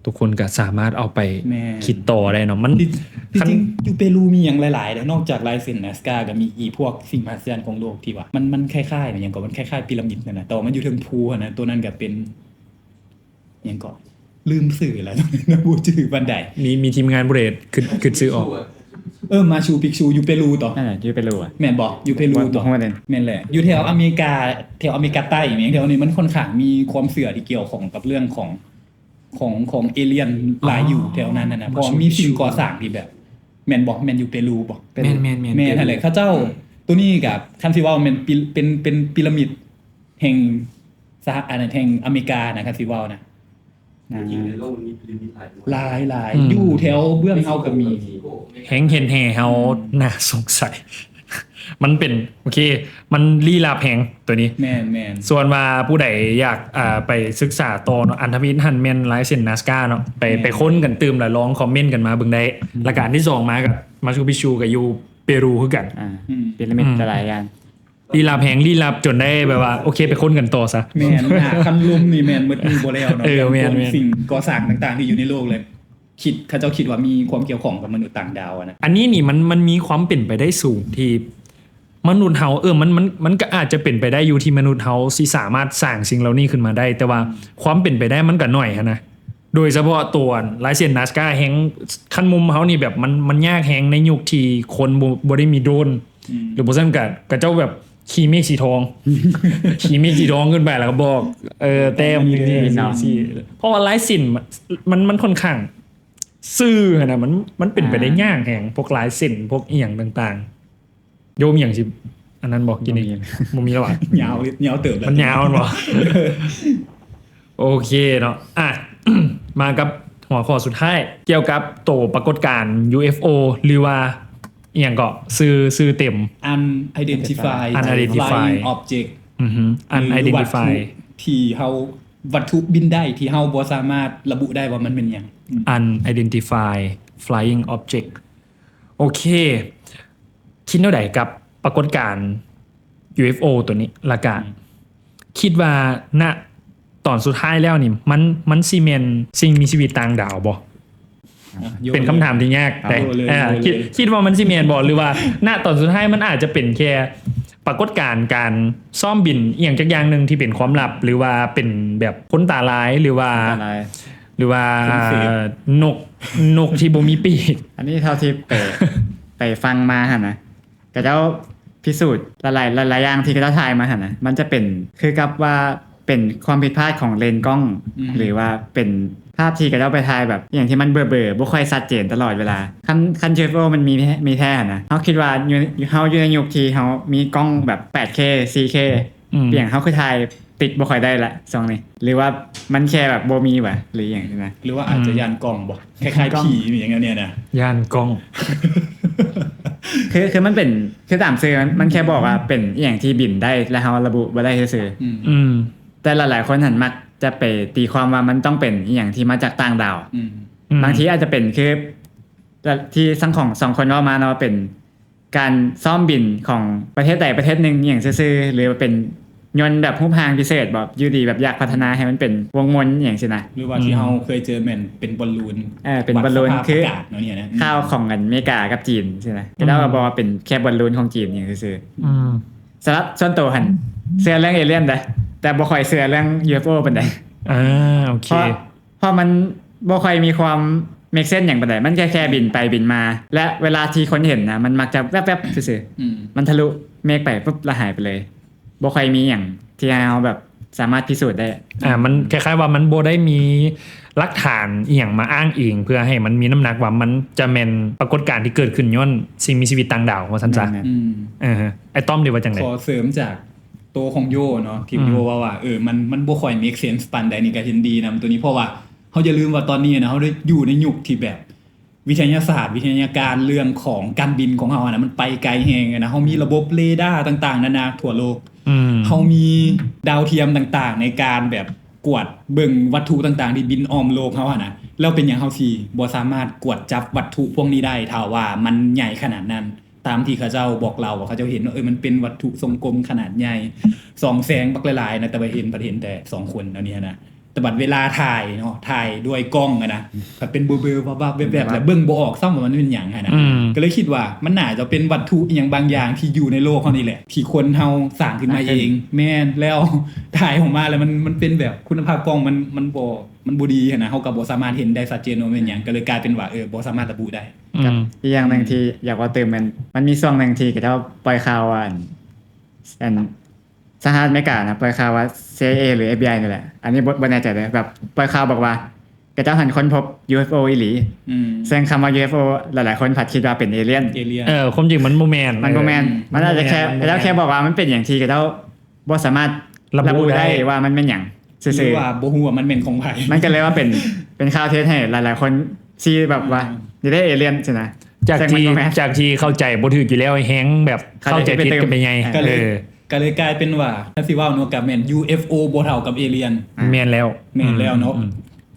ທຸກຄົນກໍສາມາດເອົາໄປ ແມ່ນ ຄິດຕໍ່ໄດ້ເນາະ ມັນ ທີ່ ທີ່ຈິງຢູ່ເປຣູມີຫຍັງຫຼາຍໆເດ້ ນອກຈາກລາຍເຊັນນາສກາ ກໍມີອີກພວກສິ່ງມະຫັດສະຈັນຂອງໂລກທີ່ວ່າ ມັນ ມັນຄ້າຍໆ ຫຍັງກໍ ມັນຄ້າຍໆປີຣະມິດຫັ້ນນະ ແຕ່ວ່າມັນຢູ່ເທິງພູຫັ້ນນະ ຕົວນັ້ນກໍເປັນ ຫຍັງເກາະ ລືມຊື່ແລ້ວ ບໍ່ຈື່ປານໃດ. ມີ ມີທີມງານຜູ້ໃດຄິດ ຄິດຊື່ອອກ? ເອີ ມາຊູປິກຊູຢູ່ເປຣູເຕາະ ນັ້ນແຫຼະ ຢູ່ເປຣູອະ ແມ່ນບໍ່? ຢູ່ເປຣູເຕາະ ແມ່ນແຫຼະ ຢູ່ແຖວອາເມລິກາ ແຖວອາເມລິກາໃຕ້ແມ່ນ ແຖວນີ້ມັນຂ້ອນຂ້າງມີຄວາມເຊື່ອທີ່ກ່ຽວຂ້ອງກັບເລື່ອງຂອງ ຂອງ ຂອງເອລຽນຫຼາຍຢູ່ແຖວນັ້ນນະ ເພາະວ່າມີສິ່ງກໍ່ສ້າງທີ່ແບບ ແມ່ນບໍ່? ແມ່ນຢູ່ເປຣູບໍ່? ແມ່ນໆໆ ແມ່ນຫັ້ນແຫຼະ ເຂົາເຈົ້າ ຕົວນີ້ກໍຄັນຊິເວົ້າແມ່ນປີ ເປັນ ເປັນປີຣະມິດແຫ່ງສະຫະ ອັນນັ້ນ ແຫ່ງອາເມລິການະ ຄັນຊິເວົ້ານະ ອ່າ ຫຼາຍໆ ອືມ ຢູ່ແຖວເບື້ອງເຮົາກໍມີ ແຮງເຮັດໃຫ້ເຮົາ ອືມ ໜ້າສົງໄສ ມັນເປັນ ໂອເຄ ມັນລີ້ລັບແຮງຕົວນີ້ ແມ່ນໆ ສ່ວນວ່າຜູ້ໃດຢາກ ອ່າ ໄປສຶກສາຕໍ່ເນາະ ອັນທຳອິດຫັ້ນແມ່ນລາຍເຊັນນາສກາເນາະ ໄປ ແມ່ນ ໄປຄົ້ນກັນຕື່ມ ແລ້ວລອງຄອມເມັນກັນມາເບິ່ງໄດ້ ອືມ ແລ້ວກໍອັນທີສອງມາກໍ ມາຊູປິກຊູກໍຢູ່ເປຣູຄືກັນ ອ່າ ອືມ ປີຣະມິດ ອືມ ຫຼາຍໆຢ່າງ ລີ້ລັບແຮງ ລີ້ລັບຈົນໄດ້ແບບວ່າ ໂອເຄ ໄປຄົ້ນກັນຕໍ່ຊະ ແມ່ນ ໜ້າຄັນລົມນີ້ແມ່ນໝົດນີ້ບໍ່ແລ້ວເນາະ ເອີ ແມ່ນ ພວກ ແມ່ນ ສິ່ງກໍ່ສ້າງຕ່າງໆທີ່ຢູ່ໃນໂລກເລີຍ ຄິດ ເຂົາເຈົ້າຄິດວ່າມີຄວາມກ່ຽວຂ້ອງກັບມະນຸດຕ່າງດາວຫັ້ນນະ. ອັນນີ້ນີ້ມັນ ມັນມີຄວາມເປັນໄປໄດ້ສູງທີ່ມະນຸດເຮົາ ເອີ ມັນ ມັນ ມັນກໍອາດຈະເປັນໄປໄດ້ຢູ່ທີ່ມະນຸດເຮົາຊິສາມາດສ້າງສິ່ງເຫຼົ່ານີ້ຂຶ້ນມາໄດ້ ແຕ່ວ່າຄວາມເປັນໄປໄດ້ມັນກໍໜ້ອຍຫັ້ນນະ ໂດຍສະເພາະຕົວລາຍເຊັນນາສກາແຮງ ຄັນມຸມເຮົານີ້ແບບມັນ ມັນຍາກແຮງໃນຍຸກທີ່ຄົນບໍ່ ບໍ່ໄດ້ມີໂດຣນ ອືມ ຫຼືບໍ່ຊັ້ນກໍ ເຂົາເຈົ້າແບບຂີ່ເມກສີທອງ ຂີ່ເມກສີທອງຂຶ້ນໄປ ແລ້ວກໍບອກ ເອີ ແຕ້ມ ເພາະວ່າລາຍເສັ້ນມັນ ມັນ ມັນຂ້ອນຂ້າງຊື່ຫັ້ນນະ ມັນ ມັນເປັນໄປໄດ້ ອ່າ ຍາກແຮງ ພວກລາຍເສັ້ນ ພວກອີ່ຫຍັງຕ່າງໆ ໂຍມຫຍັງຊິ ອັນນັ້ນບໍ່ ກິນນີ້ ບໍ່ມີແລ້ວຫວາ? ຍາວ ຍາວເຕີບແລ້ວ ມັນຍາວແມ່ນບໍ່? ໂອເຄເນາະ ອ່ະ ມາກັບຫົວຂໍ້ສຸດທ້າຍ ກ່ຽວກັບໂຕປາກົດການ ຢູເອັຟໂອ ຫຼືວ່າ ອີ່ຫຍັງເກາະ ຊື່ ຊື່ເຕັມ Unidentified Unidentified Flying Object ອືຮຶ Unidentified ທີ່ເຮົາ ວັດຖຸບິນໄດ້ທີ່ເຮົາບໍ່ສາມາດລະບຸໄດ້ວ່າມັນແມ່ນຫຍັງ. ອືມ Unidentified Flying Object. ໂອເຄ ຄິດແນວໃດກັບປາກົດການ UFO ຕົວນີ້? ລະກະ ອືມ ຄິດວ່າ ນະ ຕອນສຸດທ້າຍແລ້ວນີ້ ມັນ ມັນຊິແມ່ນສິ່ງມີຊີວິດຕ່າງດາວບໍ່? ອ່ະ ເປັນຄຳຖາມທີ່ຍາກ ເອົາ ແຕ່ ໂຍເລີຍ ເອີ ໂຍເລີຍ ຄິດ ຄິດວ່າມັນຊິແມ່ນບໍ່ ຫຼືວ່າ ນະ ຕອນສຸດທ້າຍມັນອາດຈະເປັນແຄ່ປາກົດການການຊ້ອມບິນອີ່ຫຍັງຈັກຢ່າງໜຶ່ງທີ່ເປັນຄວາມລັບ ຫຼືວ່າເປັນແບບຄົນຕາລາຍ ຫຼືວ່າ ຄົນຕາລາຍ ຫຼືວ່າ ຄົນເສບ ນົກ ນົກທີ່ບໍ່ມີປີກ? ອັນນີ້ເທົ່າທີ່ໄປ ໄປຟັງມາຫັ້ນນະ ເຂົາເຈົ້າພິສູດຫຼາຍໆ ຫຼາຍໆຢ່າງທີ່ເຂົາເຈົ້າຖ່າຍມາຫັ້ນນະ ມັນຈະເປັນຄືກັບວ່າເປັນຄວາມຜິດພາດຂອງເລນກ້ອງ ອືມ ຫຼືວ່າເປັນພາບທີ່ເຂົາເຈົ້າໄປຖ່າຍແບບອີ່ຫຍັງທີ່ມັນເບີໆ ບໍ່ຄ່ອຍຊັດເຈນຕະຫຼອດເວລາ. ຄັນ ຄັນ UFO ມັນມີແທ້ ມີແທ້ຫັ້ນນະ ເຮົາຄິດວ່າຢູ່ ເຮົາຢູ່ໃນຍຸກທີ່ເຮົາມີກ້ອງແບບ ແປດເຄ ສີ່ເຄ ອືມ ປຽງເຮົາຄືຖ່າຍຕິດບໍ່ຄ່ອຍໄດ້ລະຊ່ວງນີ້ ຫຼືວ່າມັນແຄ່ແບບບໍ່ມີຫວະ ຫຼືຫຍັງຊີ້ນະ ຫຼືວ່າອາດຈະ ອືມ ຢ້ານກ້ອງບໍ່? ຄ້າຍໆ ຜີອີ່ຫຍັງແນວນີ້ນະ ຢ້ານກ້ອງ ຄື ຄືມັນເປັນ ຄືຕາມຊື່ມັນ ມັນແຄ່ບອກວ່າເປັນອີ່ຫຍັງທີ່ບິນໄດ້ ແລະ ເຮົາລະບຸບໍ່ໄດ້ຊື່ໆ. ອືມ ອືມ ແຕ່ຫຼາຍໆຄົນຫັ້ນມັກຈະໄປຕີຄວາມວ່າມັນຕ້ອງເປັນອີ່ຫຍັງທີ່ມາຈາກຕ່າງດາວ. ອືມ ອືມ ບາງທີອາດຈະເປັນຄື ທີ່ທັງຂອງສອງຄົນເວົ້າມາເນາະ ເປັນການຊ້ອມບິນຂອງປະເທດໃດປະເທດໜຶ່ງອີ່ຫຍັງຊື່ໆ ຫຼືວ່າເປັນຍົນແບບຮູບຮ່າງພິເສດ ແບບຢູ່ດີແບບຢາກພັດທະນາໃຫ້ມັນເປັນວົງມົນອີ່ຫຍັງຊີ້ນະ ຫຼືວ່າທີ່ ອືມ ເຮົາເຄີຍເຈີແມ່ນເປັນບອນລູນ ເອີ ເປັນບອນລູນ ວັດສະພາບ ຄື ອາກາດແນວນີ້ນະ ອືມ ຂ່າວຂອງອັນເມກາກັບຈີນຊີ້ນະ ອືມ ເຂົາເຈົ້າກໍບອກວ່າເປັນແຄ່ບອນລູນຂອງຈີນອີ່ຫຍັງຊື່ໆ. ອືມ ສຳລັບສ່ວນໂຕຫັ້ນເຊື່ອເລື່ອງເອລຽນເດ້ ແຕ່ບໍ່ຄ່ອຍເຊື່ອເລື່ອງ UFO ປານໃດ. ອ່າ ໂອເຄ ເພາະ ເພາະມັນບໍ່ຄ່ອຍມີຄວາມ make sense ຫຍັງປານໃດ ມັນແຄ່ ແຄ່ບິນໄປບິນມາ ແລະ ເວລາທີ່ຄົນເຫັນນະ ມັນມັກຈະແວບໆຊື່ໆ ອືມ ມັນທະລຸເມກໄປປຶບ ແລ້ວຫາຍໄປເລີຍ ບໍ່ຄ່ອຍມີຫຍັງທີ່ໃຫ້ເຮົາແບບສາມາດພິສູດໄດ້. ອ່າ ມັນຄ້າຍໆວ່າມັນບໍ່ໄດ້ມີຫຼັກຖານອີ່ຫຍັງມາອ້າງອີງ ເພື່ອໃຫ້ມັນມີນ້ຳໜັກວ່າມັນຈະແມ່ນປາກົດການທີ່ເກີດຂຶ້ນຍ້ອນສິ່ງມີຊີວິດຕ່າງດາວ ວ່າຊັ້ນຊະ. ແມ່ນໆ ອືມ ເອີ ອ້າຍຕ້ອມເດ ວ່າຈັ່ງໃດ? ຂໍເສີມຈາກໂຕຂອງໂຢເນາະ ທີ່ ອືມ ໂຢເວົ້າວ່າ ເອີ ມັນ ມັນບໍ່ຄ່ອຍ make sense ປານໃດນີ້ ກໍເຫັນດີນຳໂຕນີ້ ເພາະວ່າ ເຮົາຢ່າລືມວ່າຕອນນີ້ນະ ເຮົາໄດ້ຢູ່ໃນຍຸກທີ່ແບບວິທະຍາສາດ ວິທະຍາການ ເລື່ອງຂອງການບິນຂອງເຮົາຫັ້ນນະ ມັນໄປໄກແຮງນະ. ເຮົາມີລະບົບເຣດ້າຕ່າງໆນານາທົ່ວໂລກ. ອືມ ເຮົາມີດາວທຽມຕ່າງໆໃນການແບບກວດເບິ່ງວັດຖຸຕ່າງໆທີ່ບິນອ້ອມໂລກເຮົາຫັ້ນນະ. ແລ້ວເປັນຫຍັງເຮົາຊິບໍ່ສາມາດກວດຈັບວັດຖຸພວກນີ້ໄດ້ ຖ້າວ່າມັນໃຫຍ່ຂະໜາດນັ້ນ? ຕາມທີ່ເຂົາເຈົ້າບອກເລົ່າ ເຂົາເຈົ້າເຫັນວ່າ ເອີ ມັນເປັນວັດຖຸຊົງກົມຂະໜາດໃຫຍ່ ສ່ອງແສງບັກຫຼາຍໆນະ ແຕ່ວ່າເຫັນ ພັດເຫັນແຕ່ສອງຄົນ ແນວນີ້ຫັ້ນນະ. ແຕ່ບັດເວລາຖ່າຍເນາະ ຖ່າຍດ້ວຍກ້ອງຫັ້ນນະ ພັດເປັນເບີໆ ວັບໆ ແວບໆ ແລ້ວເບິ່ງບໍ່ອອກຊ້ຳວ່າມັນເປັນຫຍັງຫັ້ນນະ. ອືມ ກໍເລີຍຄິດວ່າມັນໜ້າຈະເປັນວັດຖຸອີ່ຫຍັງບາງຢ່າງທີ່ຢູ່ໃນໂລກເຮົານີ້ແຫຼະ ທີ່ຄົນເຮົາສ້າງຂຶ້ນມາເອງ. ແມ່ນແລ້ວ ຖ່າຍອອກມາແລ້ວມັນ ມັນເປັນແບບຄຸນນະພາບກ້ອງມັນ ມັນບໍ່ ມັນບໍ່ດີຫັ້ນນະ ເຮົາກໍບໍ່ສາມາດເຫັນໄດ້ຊັດເຈນວ່າແມ່ນຫຍັງ ກໍເລີຍກາຍເປັນວ່າ ເອີ ບໍ່ສາມາດລະບຸໄດ້. ອືມ ກັບອີກຢ່າງໜຶ່ງທີ່ຢາກເວົ້າຕື່ມແມ່ນ ມັນມີຊ່ວງໜຶ່ງທີ່ເຂົາເຈົ້າປ່ອຍຂ່າວວ່າ ອັນ ອັນ ສະຫະລັດອາເມລິການະ ປ່ອຍຂ່າວວ່າ CIA ຫຼື FBI ນີ້ແຫຼະ ອັນນີ້ບໍ່ ບໍ່ແນ່ໃຈເດີ ແບບປ່ອຍຂ່າວບອກວ່າ ເຂົາເຈົ້າຫັ້ນຄົ້ນພົບ UFO ອີ່ຫຼີ. ອືມ ເຊິ່ງຄຳວ່າ UFO ຫຼາຍໆຄົນພັດຄິດວ່າເປັນເອລຽນ. ເອລຽນ ເອີ ຄວາມຈິງມັນບໍ່ແມ່ນ. ມັນບໍ່ແມ່ນ ເອີ ມັນອາດຈະແຄ່ ມັນບໍ່ແມ່ນ ເຂົາເຈົ້າແຄ່ບອກວ່າມັນເປັນຫຍັງທີ່ເຂົາເຈົ້າບໍ່ສາມາດລະບຸໄດ້ວ່າມັນແມ່ນຫຍັງ. ຊື່ໆ ຫຼືວ່າບໍ່ຮູ້ວ່າມັນແມ່ນຂອງໃຜ ມັນກໍເລີຍວ່າເປັນ ເປັນຂ່າວທີ່ເຮັດໃຫ້ຫຼາຍໆຄົນຊີ້ແບບວ່າ ອືມ ນີ້ເດ້ເອລຽນຊີ້ນະ. ຈາກທີ່ ຈາກທີ່ເຂົ້າໃຈບໍ່ຖືກຢູ່ແລ້ວ ແຮງແບບເຂົ້າໃຈຜິດຂຶ້ນໄປໃຫຍ່. ກໍເລີຍ ເອີ ກໍເລີຍກາຍເປັນວ່າ ຖ້າຊິເວົ້າເນາະ ກໍແມ່ນ UFO ບໍ່ເທົ່າກັບເອລຽນ. ອ່າ ແມ່ນແລ້ວ ແມ່ນແລ້ວເນາະ. ອືມ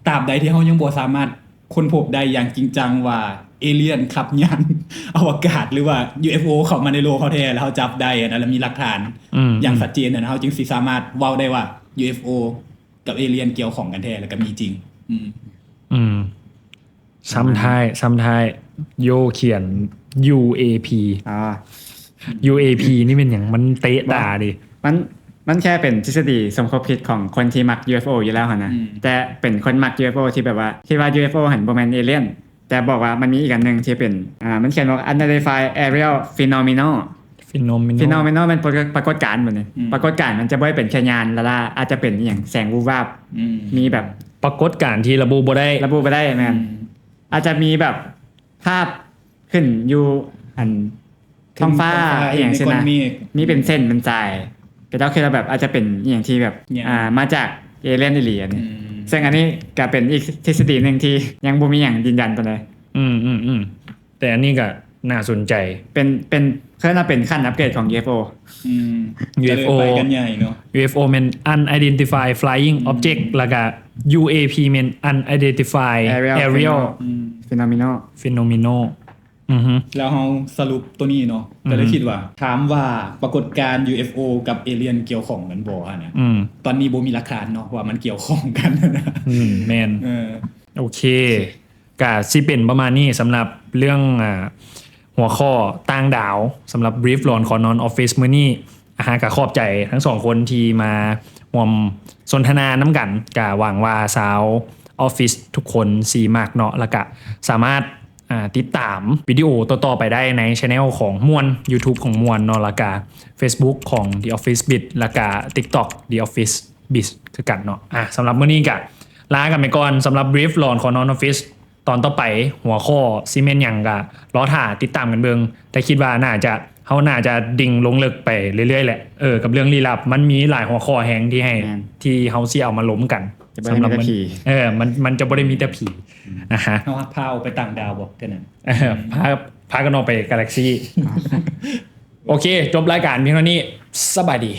ຕາບໃດທີ່ເຮົາຍັງບໍ່ສາມາດຄົ້ນພົບໄດ້ຢ່າງຈິງຈັງວ່າເອລຽນຂັບຍານອະວະກາດ ຫຼືວ່າ UFO ເຂົ້າມາໃນໂລກເຮົາແທ້ ແລ້ວເຮົາຈັບໄດ້ຫັ້ນນະ ແລ້ວມີຫຼັກຖານ ອືມ ຢ່າງຊັດເຈນຫັ້ນນະ ເຮົາຈຶ່ງຊິສາມາດເວົ້າໄດ້ວ່າ UFO ກັບເອລຽນກ່ຽວຂ້ອງກັນແທ້ ແລ້ວກໍມີຈິງ. ອືມ ອືມ ຊ້ຳທ້າຍ ຊ້ຳທ້າຍ ໂຢຂຽນ UAP. ອໍ UAP ນີ້ແມ່ນຫຍັງ? ມັນເຕະຕາເດ. ມັນ ມັນແຄ່ເປັນທິດສະດີສົມຄົບຄິດຂອງຄົນທີ່ມັກ UFO ຢູ່ແລ້ວຫັ້ນນະ. ອືມ ແຕ່ເປັນຄົນມັກ UFO ທີ່ແບບວ່າ ທີ່ວ່າ UFO ຫັ້ນບໍ່ແມ່ນເອລຽນ ແຕ່ບອກວ່າມັນມີອີກອັນໜຶ່ງທີ່ເປັນ ອ່າ ມັນຂຽນວ່າ Unidentified Aerial Phenomenon. Phenomenon Phenomenon ແມ່ນປາກົດ ປາກົດການແບບນີ້. ອືມ ປາກົດການມັນຈະບໍ່ໄດ້ເປັນແຄ່ຍານລ້າໆ ອາດຈະເປັນອີ່ຫຍັງ ແສງວູບວາບ. ອືມ ມີແບບປາກົດການທີ່ລະບຸບໍ່ໄດ້ ລະບຸບໍ່ໄດ້. ແມ່ນ. ອືມ ອາດຈະມີແບບພາບຂຶ້ນຢູ່ອັນທ້ອງຟ້າ ທ້ອງຟ້າ ອີ່ຫຍັງຊີ້ນະ. ເຫັນໃນກ້ອນເມກ ມີເປັນເສັ້ນເປັນສາຍ ເຂົາເຈົ້າຄິດວ່າແບບອາດຈະເປັນອີ່ຫຍັງທີ່ແບບ ຫຍັງ ອ່າ ມາຈາກເອລຽນອີ່ຫຼີອັນນີ້. ອືມ ເຊິ່ງອັນນີ້ກໍເປັນອີກທິດສະດີໜຶ່ງທີ່ຍັງບໍ່ມີຫຍັງຢືນຢັນປານໃດ. ອືມໆໆ ແຕ່ອັນນີ້ກໍໜ້າສົນໃຈ. ເປັນ ເປັນ ເອີ້ນວ່າເປັນຂັ້ນອັບເກຣດຂອງ UFO ອືມ UFO ກໍເລີຍໄປກັນໃຫຍ່ເນາະ UFO ແມ່ນ unidentified flying object ແລ້ວກໍ UAP ແມ່ນ unidentified Aerial aerial Phenomenal phenomenal ອືຮຶ ແລ້ວເຮົາສະຫຼຸບໂຕນີ້ເນາະ ອືຮຶ ກໍເລີຍຄິດວ່າ ຖາມວ່າປາກົດການ UFO ກັບ alien ກ່ຽວຂ້ອງກັນບໍ່ຫັ້ນນະ ອືມ ຕອນນີ້ບໍ່ມີຫຼັກຖານເນາະວ່າມັນກ່ຽວຂ້ອງກັນນະ ອືມແມ່ນ ເອີ ໂອເຄ ກະຊິເປັນປະມານນີ້ສຳລັບເລື່ອງ ອ່າ ຫົວຂໍ້ຕ່າງດາວ ສຳລັບ Brief ຫຼອນຂໍນອນອອຟຟິດມື້ນີ້. ອາ ກະຂອບໃຈທັງສອງຄົນທີ່ມາຮ່ວມສົນທະນານຳກັນ. ກະຫວັງວ່າຊາວອອຟຟິດທຸກຄົນຊິມັກເນາະ ແລ້ວກະສາມາດ ອ່າ ຕິດຕາມວິດີໂອຕໍ່ໆໄປໄດ້ໃນ channel ຂອງມ່ວນ YouTube ຂອງມ່ວນເນາະ ແລ້ວກະ Facebook ຂອງ The Office Biz ແລ້ວກະ TikTok The Office Biz ຄືກັນເນາະ. ອາ ສຳລັບມື້ນີ້ກະລາກັນໄປກ່ອນ ສຳລັບ Brief ຫຼອນຂໍນອນອອຟຟິດ ຕອນຕໍ່ໄປຫົວຂໍ້ຊິແມ່ນຫຍັງກະລໍຖ້າຕິດຕາມກັນເບິ່ງ ແຕ່ຄິດວ່າໜ້າຈະ ເຮົາໜ້າຈະດິ່ງລົງເລິກໄປເລື້ອຍໆແຫຼະ ເອີ ກັບເລື່ອງລີ້ລັບ ມັນມີຫຼາຍຫົວຂໍ້ແຮງທີ່ໃຫ້ ແມ່ນ ທີ່ເຮົາຊິເອົາມາລົມກັນ. ຈະບໍ່ໄດ້ມີແຕ່ຜີ ເອີ ມັນ ມັນຈະບໍ່ໄດ້ມີແຕ່ຜີ ອືມ ນະຮະ ເຮົາພາອອກໄປຕ່າງດາວບໍ່ເທື່ອນັ້ນ ເອີ ພາ ພາກັນອອກໄປກາແລັກຊີ. ໂອເຄ ຈົບລາຍການພຽງເທົ່ານີ້ ສະບາຍດີ.